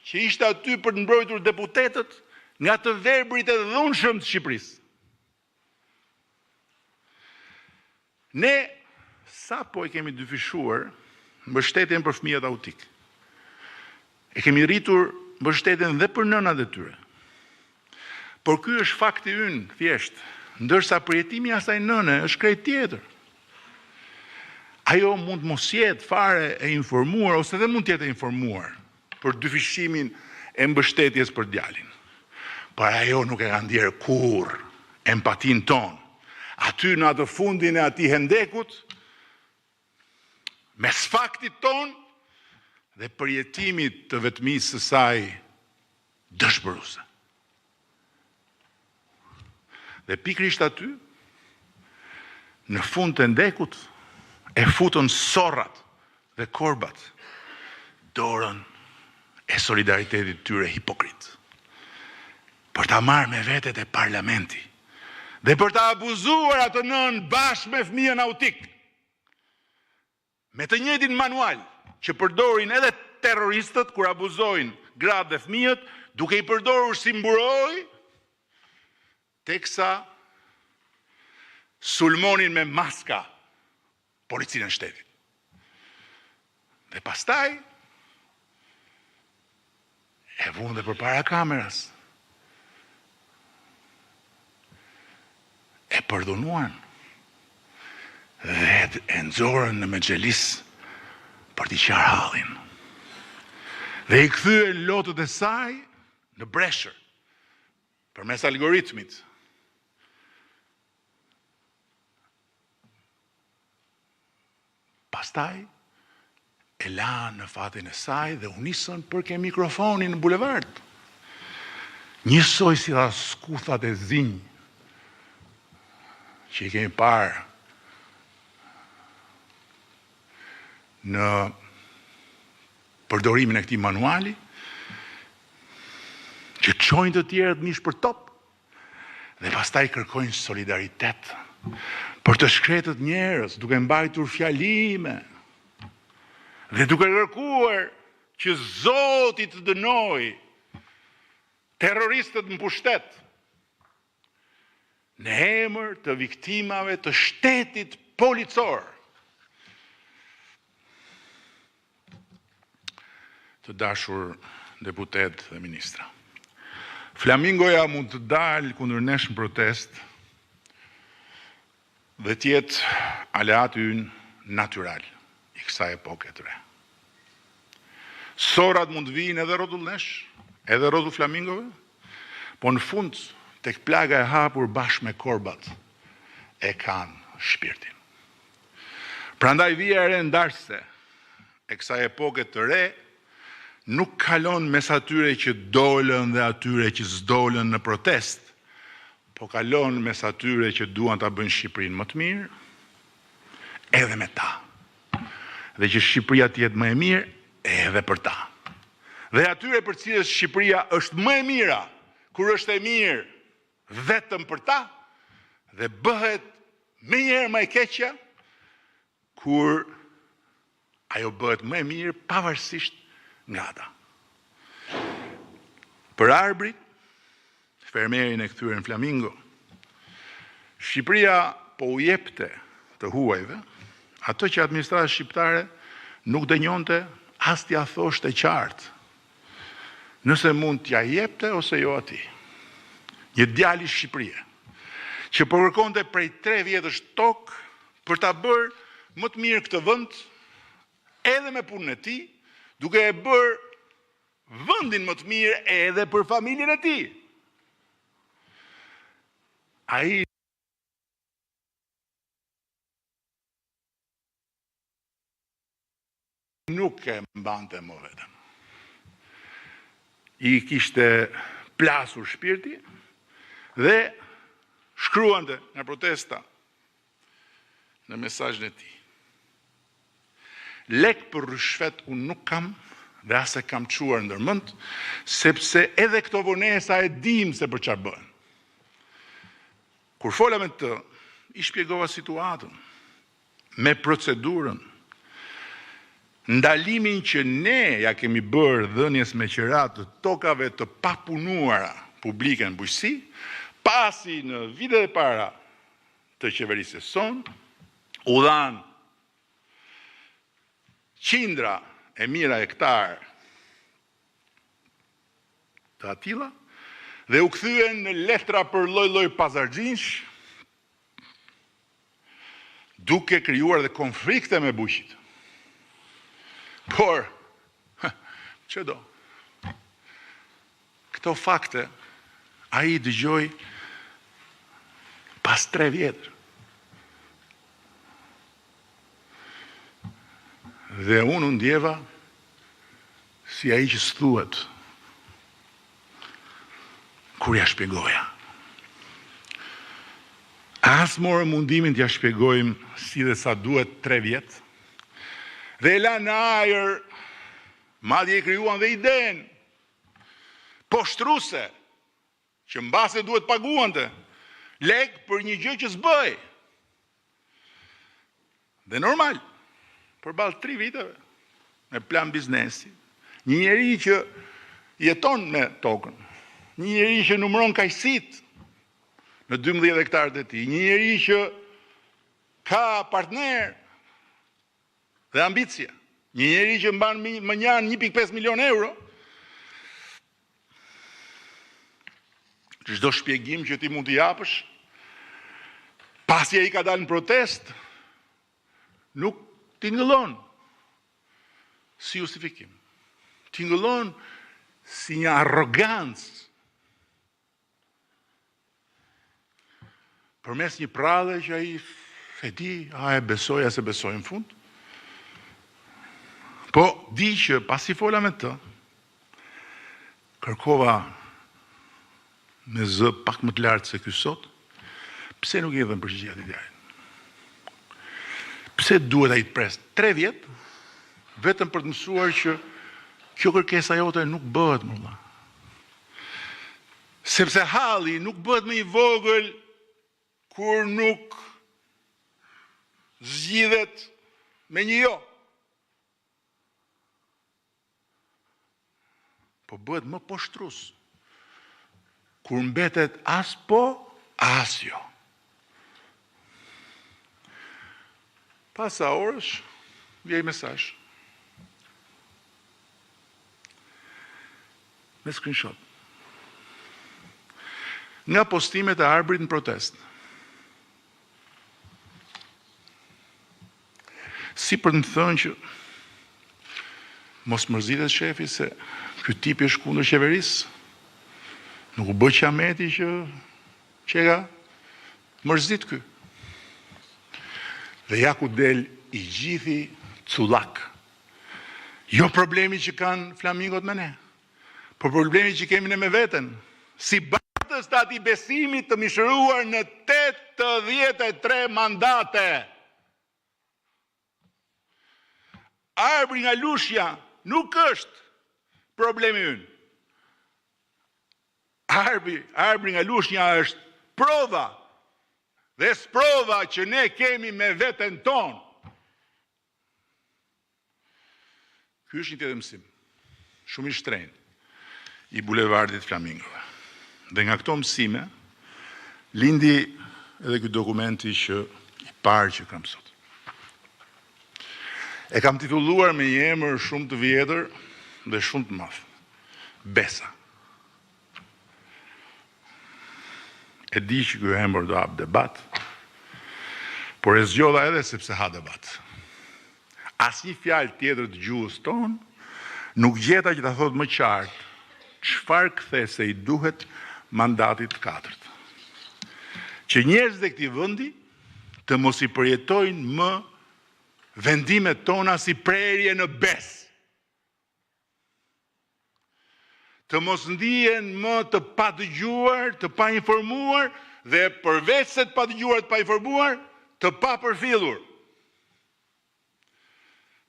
që ishte aty për të mbrojtur deputetët nga të verbrit e dhunshëm të Shqipërisë. Ne sapo e kemi dyfishuar mbështetjen për fëmijët autikë. E kemi rritur mbështetjen dhe për nënat e tyre. Por ky është fakti ynë, thjesht, ndërsa përjetimi i asaj nëne është krejt tjetër. Ajo mund të mos jetë fare e informuar ose dhe mund të jetë e informuar për dyfishimin e mbështetjes për djalin. Por ajo nuk e ka ndjerë kurrë empatinë tonë. Aty në atë fundin e atij hendekut, mes faktit tonë dhe përjetimit të vetmisë së saj dëshpëruese. Dhe pikërisht aty, në fund të hendekut, e futën sorrat dhe korbat dorën e solidaritetit të tyre hipokrit. Për ta marrë me vete te parlamenti dhe për ta abuzuar atë nënë bashkë me fëmijën autik. Me të njëjtin manual që përdorin edhe terroristët kur abuzojnë gratë dhe fëmijët, duke i përdorur si mburojë, teksa sulmonin me maska policinë e shtetit. Dhe pastaj E vunë dhe përpara kamerës. E përdhunuan. Dhe e nxorën në mexhlis. Për t'i qarë hallin. Dhe i kthyen lotët e saj në breshër. Përmes algoritmit. Pastaj e lanë në fatin e saj dhe u nisën për ke mikrofoni në bulevard. Njësoj si ata skuthat e zinj që i kemi parë në përdorimin e këtij manuali, që çojnë të tjerët mish për top, Dhe pastaj kërkojnë solidaritet për të shkretët njerëz, duke mbajtur fjalime dhe duke kërkuar që Zoti të dënojë terroristët në pushtet në emër të viktimave të shtetit policor. Të dashur deputetë dhe ministra. Flamingoja mund të dalë kundër nesh në protestë dhe të jetë aleati ynë natyral i kësaj epoke të re. Sorrat mund të vijnë edhe rrotull nesh, edhe rrotull flamingove, po në fund tek plaga e hapur bashkë me korbat e kanë shpirtin. Prandaj vija e re ndarëse e kësaj epoke të re nuk kalon mes atyre që dolën dhe atyre që s'dolën në protestë, po kalon mes atyre që duan ta bëjnë Shqipërinë më të mirë, edhe me ta. Dhe që Shqipëria të jetë më e mirë edhe për ta. Dhe atyre për të cilët Shqipëria është më e mira, kur është e mirë vetëm për ta dhe bëhet menjëherë më e keqja kur ajo bëhet më e mirë pavarësisht nga ata. Për Arbrin, fermerin e kthyer në flamingo, Shqipëria po u jepte të huajve atë që administrata shqiptare nuk denjonte as t'ia thoshte qartë. Nëse mund t'ia jepte ose jo atij. Një djali Shqipërie, që po kërkonte prej 3 vjetësh tokë për ta bërë më të mirë këtë vend, edhe me punën e tij, duke e bërë vendin më të mirë edhe për familjen e tij. Ai Nuk e mbante më veten. I kishte plasur shpirti dhe shkruante nga protesta në mesazhin e tij. Lek për ryshfet unë nuk kam dhe as e kam çuar ndërmend, sepse edhe këto vonesa e dimë se për çfarë bëhen. Kur fola me të, i shpjegova situatën. me procedurën, ndalimin që ne ia kemi bërë dhënies me qira të tokave të papunuara publike në bujqësi, pasi në vitet e para të qeverisjes sonë u dhanë qindra e mijëra hektarë të atilla dhe u kthyen në letra për lloj-lloj pazarxhinjsh, duke krijuar dhe konflikte me bujqit. Por, ç'e do? Këto fakte ai i dëgjoi pas 3 vjetësh. Dhe unë u ndjeva si ai që s'thuhet Kur ia shpjegoja. As morëm mundimin t'ia shpjegojmë si dhe sa duhet 3 vjet. Dhe e lanë në ajër, madje i krijuan dhe idenë poshtëruese që mbase duhet paguante lek për një gjë që s'bëhej. Dhe normal, përballë 3 viteve, me plan biznesi, një njeri që jeton me tokën, një njeri që numëron kajsitë në 12 hektarët e tij, një njeri që ka partner dhe ambicie, një njeri që mban mënjanë 1.5 milion euro, Çdo shpjegim që ti mund t'i japësh, pasi ai ka dalë në protestë, nuk tingëllon. Si justifikim. Tingëllon si një arrogancë përmes një prralle që ai e di, a e besoj, a s'e besoj në fund. Po, di që pasi fola me të, kërkova me zë pak më të lartë se ky sot, pse nuk i dhënë përgjigje atij djalit? Pse duhet ai të presë 3 vjet vetëm për të mësuar që kjo kërkesa jote nuk bëhet më vëlla. Sepse halli nuk bëhet më i vogël kur nuk zgjidhet me një jo. Po bëhet më poshtrues kur mbetet as po, as jo. Pas sa orësh, vjen mesazh. Me screenshot. Nga postimet e Arbrit në protestë. Si për të më thënë që mos mërzitet shefi se ky tipi është kundër qeverisë. Nuk u bë qameti që qeka mërzit ky. Dhe ja ku del i gjithi cullak. Jo problemi që kanë flamingot me ne, por problemi që kemi ne me veten, si bartës të atij besimi të mishëruar në 83 mandate. Arbri nga Lushnja nuk është problemi ynë. Arbi, Arbri nga Lushnja është prova dhe sprova që ne kemi me veten tonë. Ky është një tjetër mësim, shumë i shtrenjtë, i bulevardit Flamingove. Dhe nga këto mësime, lindi edhe ky dokumenti që i parë që kam sot. E kam titulluar me një emër shumë të vjetër dhe shumë të madh. Besa. E di që ky emër do hap debat, por e zgjodha edhe sepse ha debat. Asnjë fjalë tjetër të gjuhës tonë nuk gjeta që ta thotë më qartë çfarë kthese i duhet mandatit të katërt. Që njerëzit e këtij vendi të mos i përjetojnë më vendimet tona si prerje në besë. Të mos ndihen më të padëgjuar, të painformuar dhe përveç se të padëgjuar, të painformuar, të papërfillur.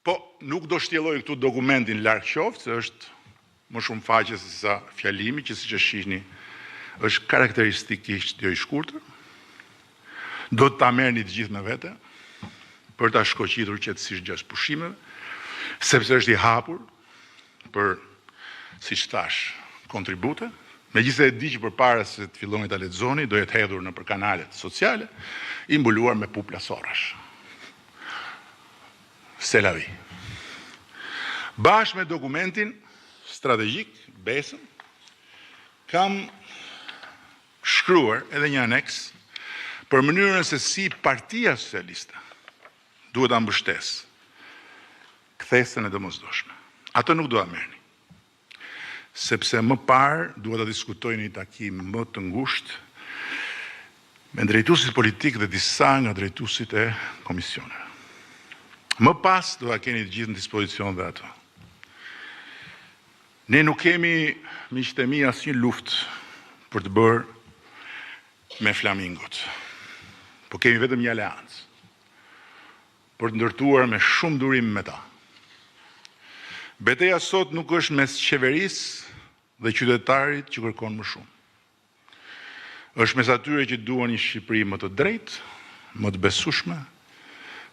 Po, nuk do shtjelloj këtu dokumentin larg qoftë, se është më shumë faqe se sa fjalimi, që siç e shihni, është karakteristikisht jo i shkurtër. Do ta merrni të gjithë me vete për ta shkoqitur qetësisht gjatë pushimeve, sepse është i hapur për, siç thashë, kontribute. Megjithëse e di që përpara se të filloni ta lexoni, do jetë hedhur nëpër kanalet sociale, i mbuluar me pupla sorrash. C'est la vie. Bashkë me dokumentin strategjik, Besën, kam shkruar edhe një aneks për mënyrën se si Partia Socialiste duhet ta mbështesë kthesën e domosdoshme. Atë nuk do ta merrni, sepse më parë dua ta diskutoj në një takim më të ngushtë me drejtuesit politikë dhe disa nga drejtuesit e komisioneve. Më pas do ta keni të gjithë në dispozicion dhe atë. Ne nuk kemi, miqtë e mi, asnjë luftë për të bërë me flamingot. Po kemi vetëm një aleancë për të ndërtuar me shumë durim me ta. Beteja sot nuk është mes qeverisë dhe qytetarit që kërkon më shumë. Është mes atyre që duan një Shqipëri më të drejtë, më të besueshme,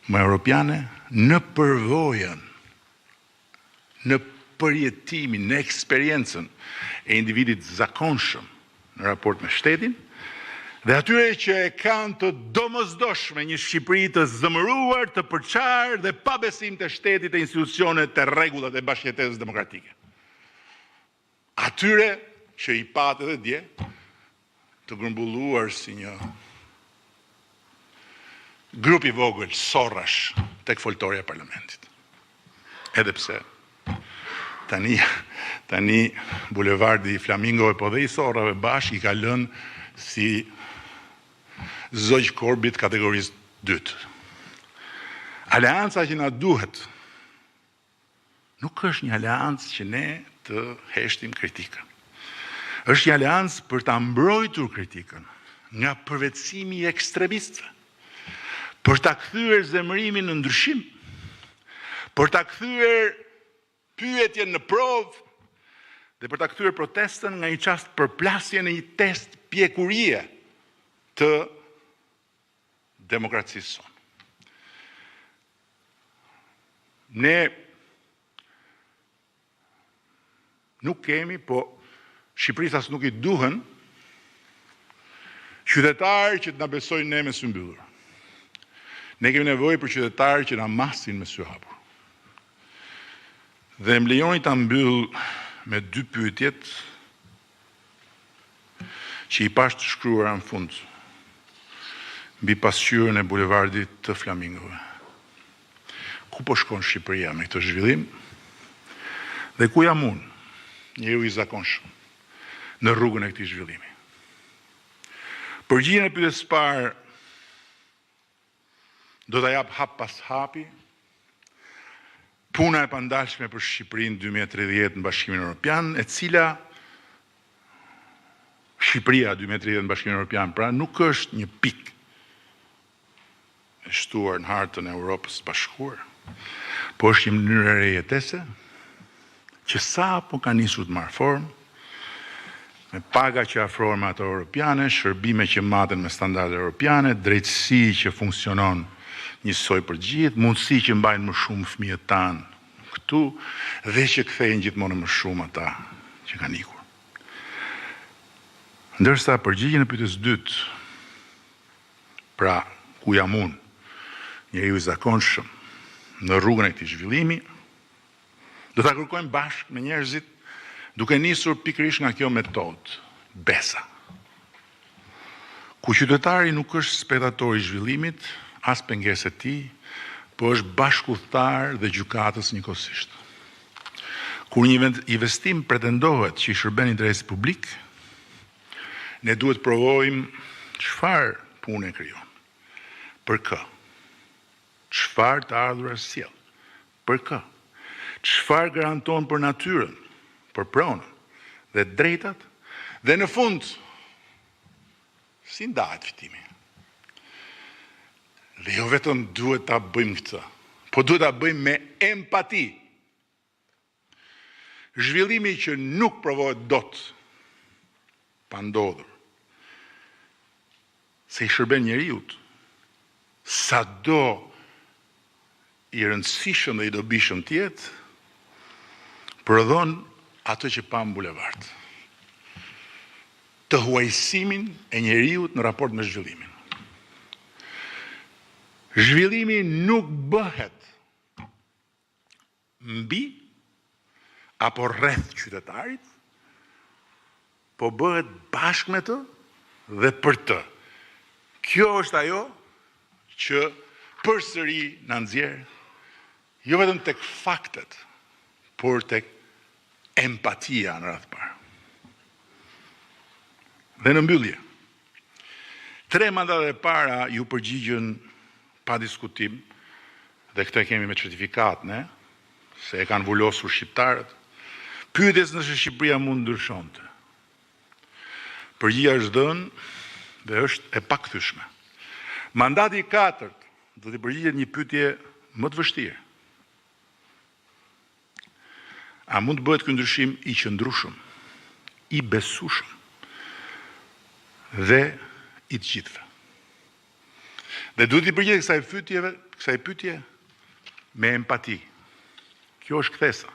më europiane, në përvojën në përjetimin, në eksperiencën e individit të zakonshëm në raport me shtetin, dhe atyre që e kanë të domosdoshme një Shqipëri të zemëruar, të përçarë dhe pa besim te shteti, te institucionet, te rregullat e bashkëjetesës demokratike. Atyre që i patë edhe dje, të grumbulluar si një grup i vogël sorrash tek foltorja e parlamentit. Edhe pse. Tani, tani bulevardi i flamingove po dhe i sorrave bashkë i ka lënë si zogj korbi të kategorisë dytë. Aleanca që na duhet nuk është një aleancë që ne të heshtim kritikën. Është një aleancë për ta mbrojtur kritikën nga përvetësimi i ekstremistëve, për ta kthyer zemërimin në ndryshim, për ta kthyer pyetjen në provë dhe për ta kthyer protestën nga një çast përplasje në një test pjekurie të demokracisë sonë. Ne nuk kemi, po Shqipërisë as nuk i duhen qytetarë që të na besojnë ne me sy mbyllur. Ne kemi nevojë për qytetarë që na masin me sy hapur. Dhe më lejoni ta mbyll me dy pyetjet që i pashë të shkruara në fund mbi pasqyrën e bulevardit të Flamingove. Ku po shkon Shqipëria me këtë zhvillim? Dhe ku jam unë, njeriu i zakonshëm, në rrugën e këtij zhvillimi? Përgjigjen e pyetjes së parë do ta jap hap pas hapi puna e pandalshme për Shqipërinë 2030 në Bashkimin Evropian, e cila Shqipëria 2030 në Bashkimin Evropian, pra nuk është një pikë e shtuar në hartën e Europës së Bashkuar, po është një mënyrë e re jetese që sapo ka nisur të marrë formë, me paga që afrohen me ato europiane, shërbime që maten me standarde europiane, drejtësi që funksionon njësoj për të gjithë, mundësi që mbajnë më shumë fëmijët tanë këtu dhe që kthejnë gjithmonë më shumë ata që kanë ikur. Ndërsa përgjigjen e pyetjes së dytë, Pra, ku jam unë, njeriu i zakonshëm, në rrugën e këtij zhvillimi, do ta kërkojmë bashkë me njerëzit, duke nisur pikërisht nga kjo metodë, besa. Ku qytetari nuk është spektator i zhvillimit, as pengesë e tij, po është bashkudhëtar dhe gjykatës njëkohësisht. Kur një investim pretendohet që i shërben interesit publik, Ne duhet të provojmë çfarë pune krijon, për kë, çfarë të ardhurash sjell, për kë, çfarë garanton për natyrën, për pronën dhe të drejtat dhe në fund si ndahet fitimi. Dhe jo vetëm duhet ta bëjmë këtë, po duhet ta bëjmë me empati. Zhvillimi që nuk provohet dot pa ndodhur, se i shërben njeriut, sado i rëndësishëm dhe i dobishëm të jetë, prodhon atë që pamë në bulevard. Tëhuajsimin e njeriut në raport me zhvillimin. Zhvillimi nuk bëhet mbi apo rreth qytetarit, po bëhet bashkë me të dhe për të. Kjo është ajo që përsëri na nxjerr jo vetëm tek faktet, por tek empatia në radhë të parë. Dhe në mbyllje, tre mandatet e para iu përgjigjën pa diskutim dhe këtë e kemi me certifikatë ne, se e kanë vulosur shqiptarët, pyetjes nëse Shqipëria mund të ndryshonte. Përgjigja është dhënë dhe është e pakthyeshme. Mandati i katërt do t'i përgjigjet një pyetje më të vështirë. A mund të bëhet ky ndryshim i qëndrueshëm, i besueshëm dhe i të gjithëve? Dhe duhet t'i përgjigjet kësaj pyetjeve, kësaj pyetje me empati. Kjo është kthesa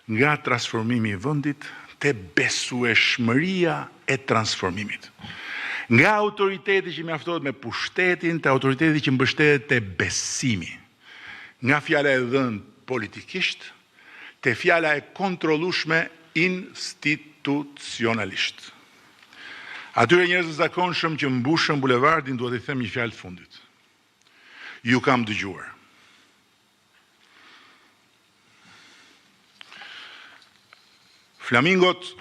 nga transformimi i vendit te besueshmëria e transformimit. Nga autoriteti që mjaftohet me pushtetin te autoriteti që mbështetet te besimi. Nga fjala e dhënë politikisht te fjala e kontrollueshme institucionalisht. Atyre njerëzve të zakonshëm që mbushën bulevardin dua t'i them një fjalë të fundit. Ju kam dëgjuar. Flamingot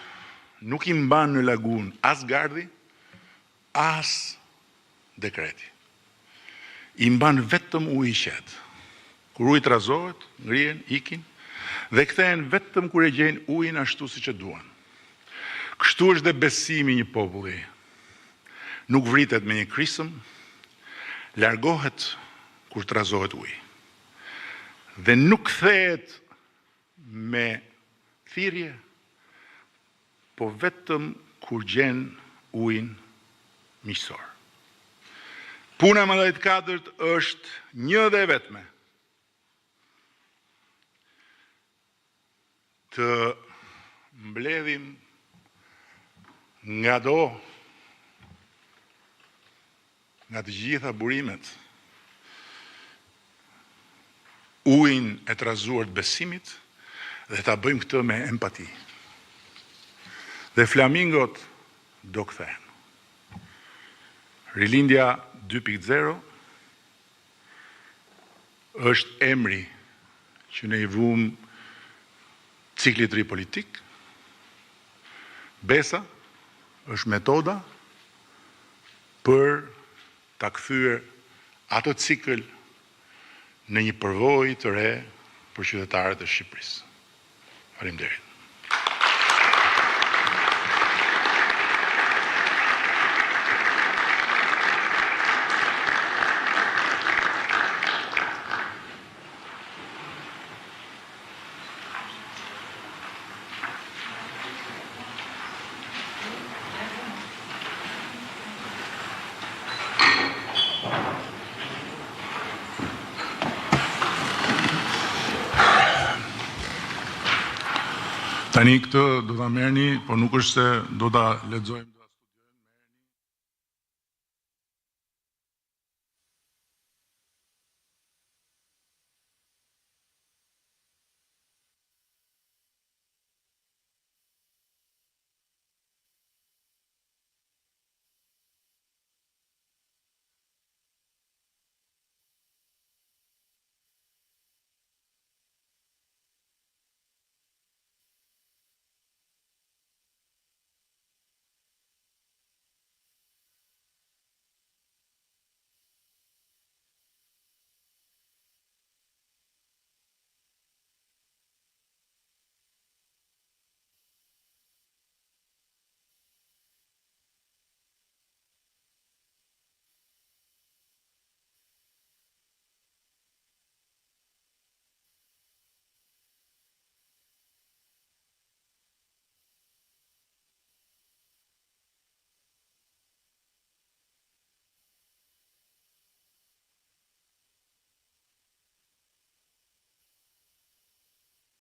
nuk i mban në lagunë as gardhi, as dekreti. I mban vetëm uji i qetë. Kur uji trazohet, ngrihen, ikin dhe kthehen vetëm kur e gjejnë ujin ashtu siç e duan. Kështu është dhe besimi i një populli. Nuk vritet me një krisëm, largohet kur trazohet uji. Dhe nuk kthehet me thirrje, po vetëm kur gjen ujin miqësor. Puna e mandatit të katërt është një dhe e vetme, të mbledhim ngado nga të gjitha burimet ujin e trazuar të besimit dhe ta bëjmë këtë me empati. Dhe flamingot do kthehen. Rilindja 2.0 është emri që ne i vumë ciklit të ri politik. Besa është metoda për ta kthyer atë cikël në një përvojë të re për qytetarët e Shqipërisë. Faleminderit. Tani këtë do ta merrni, por nuk është se do ta lexojmë.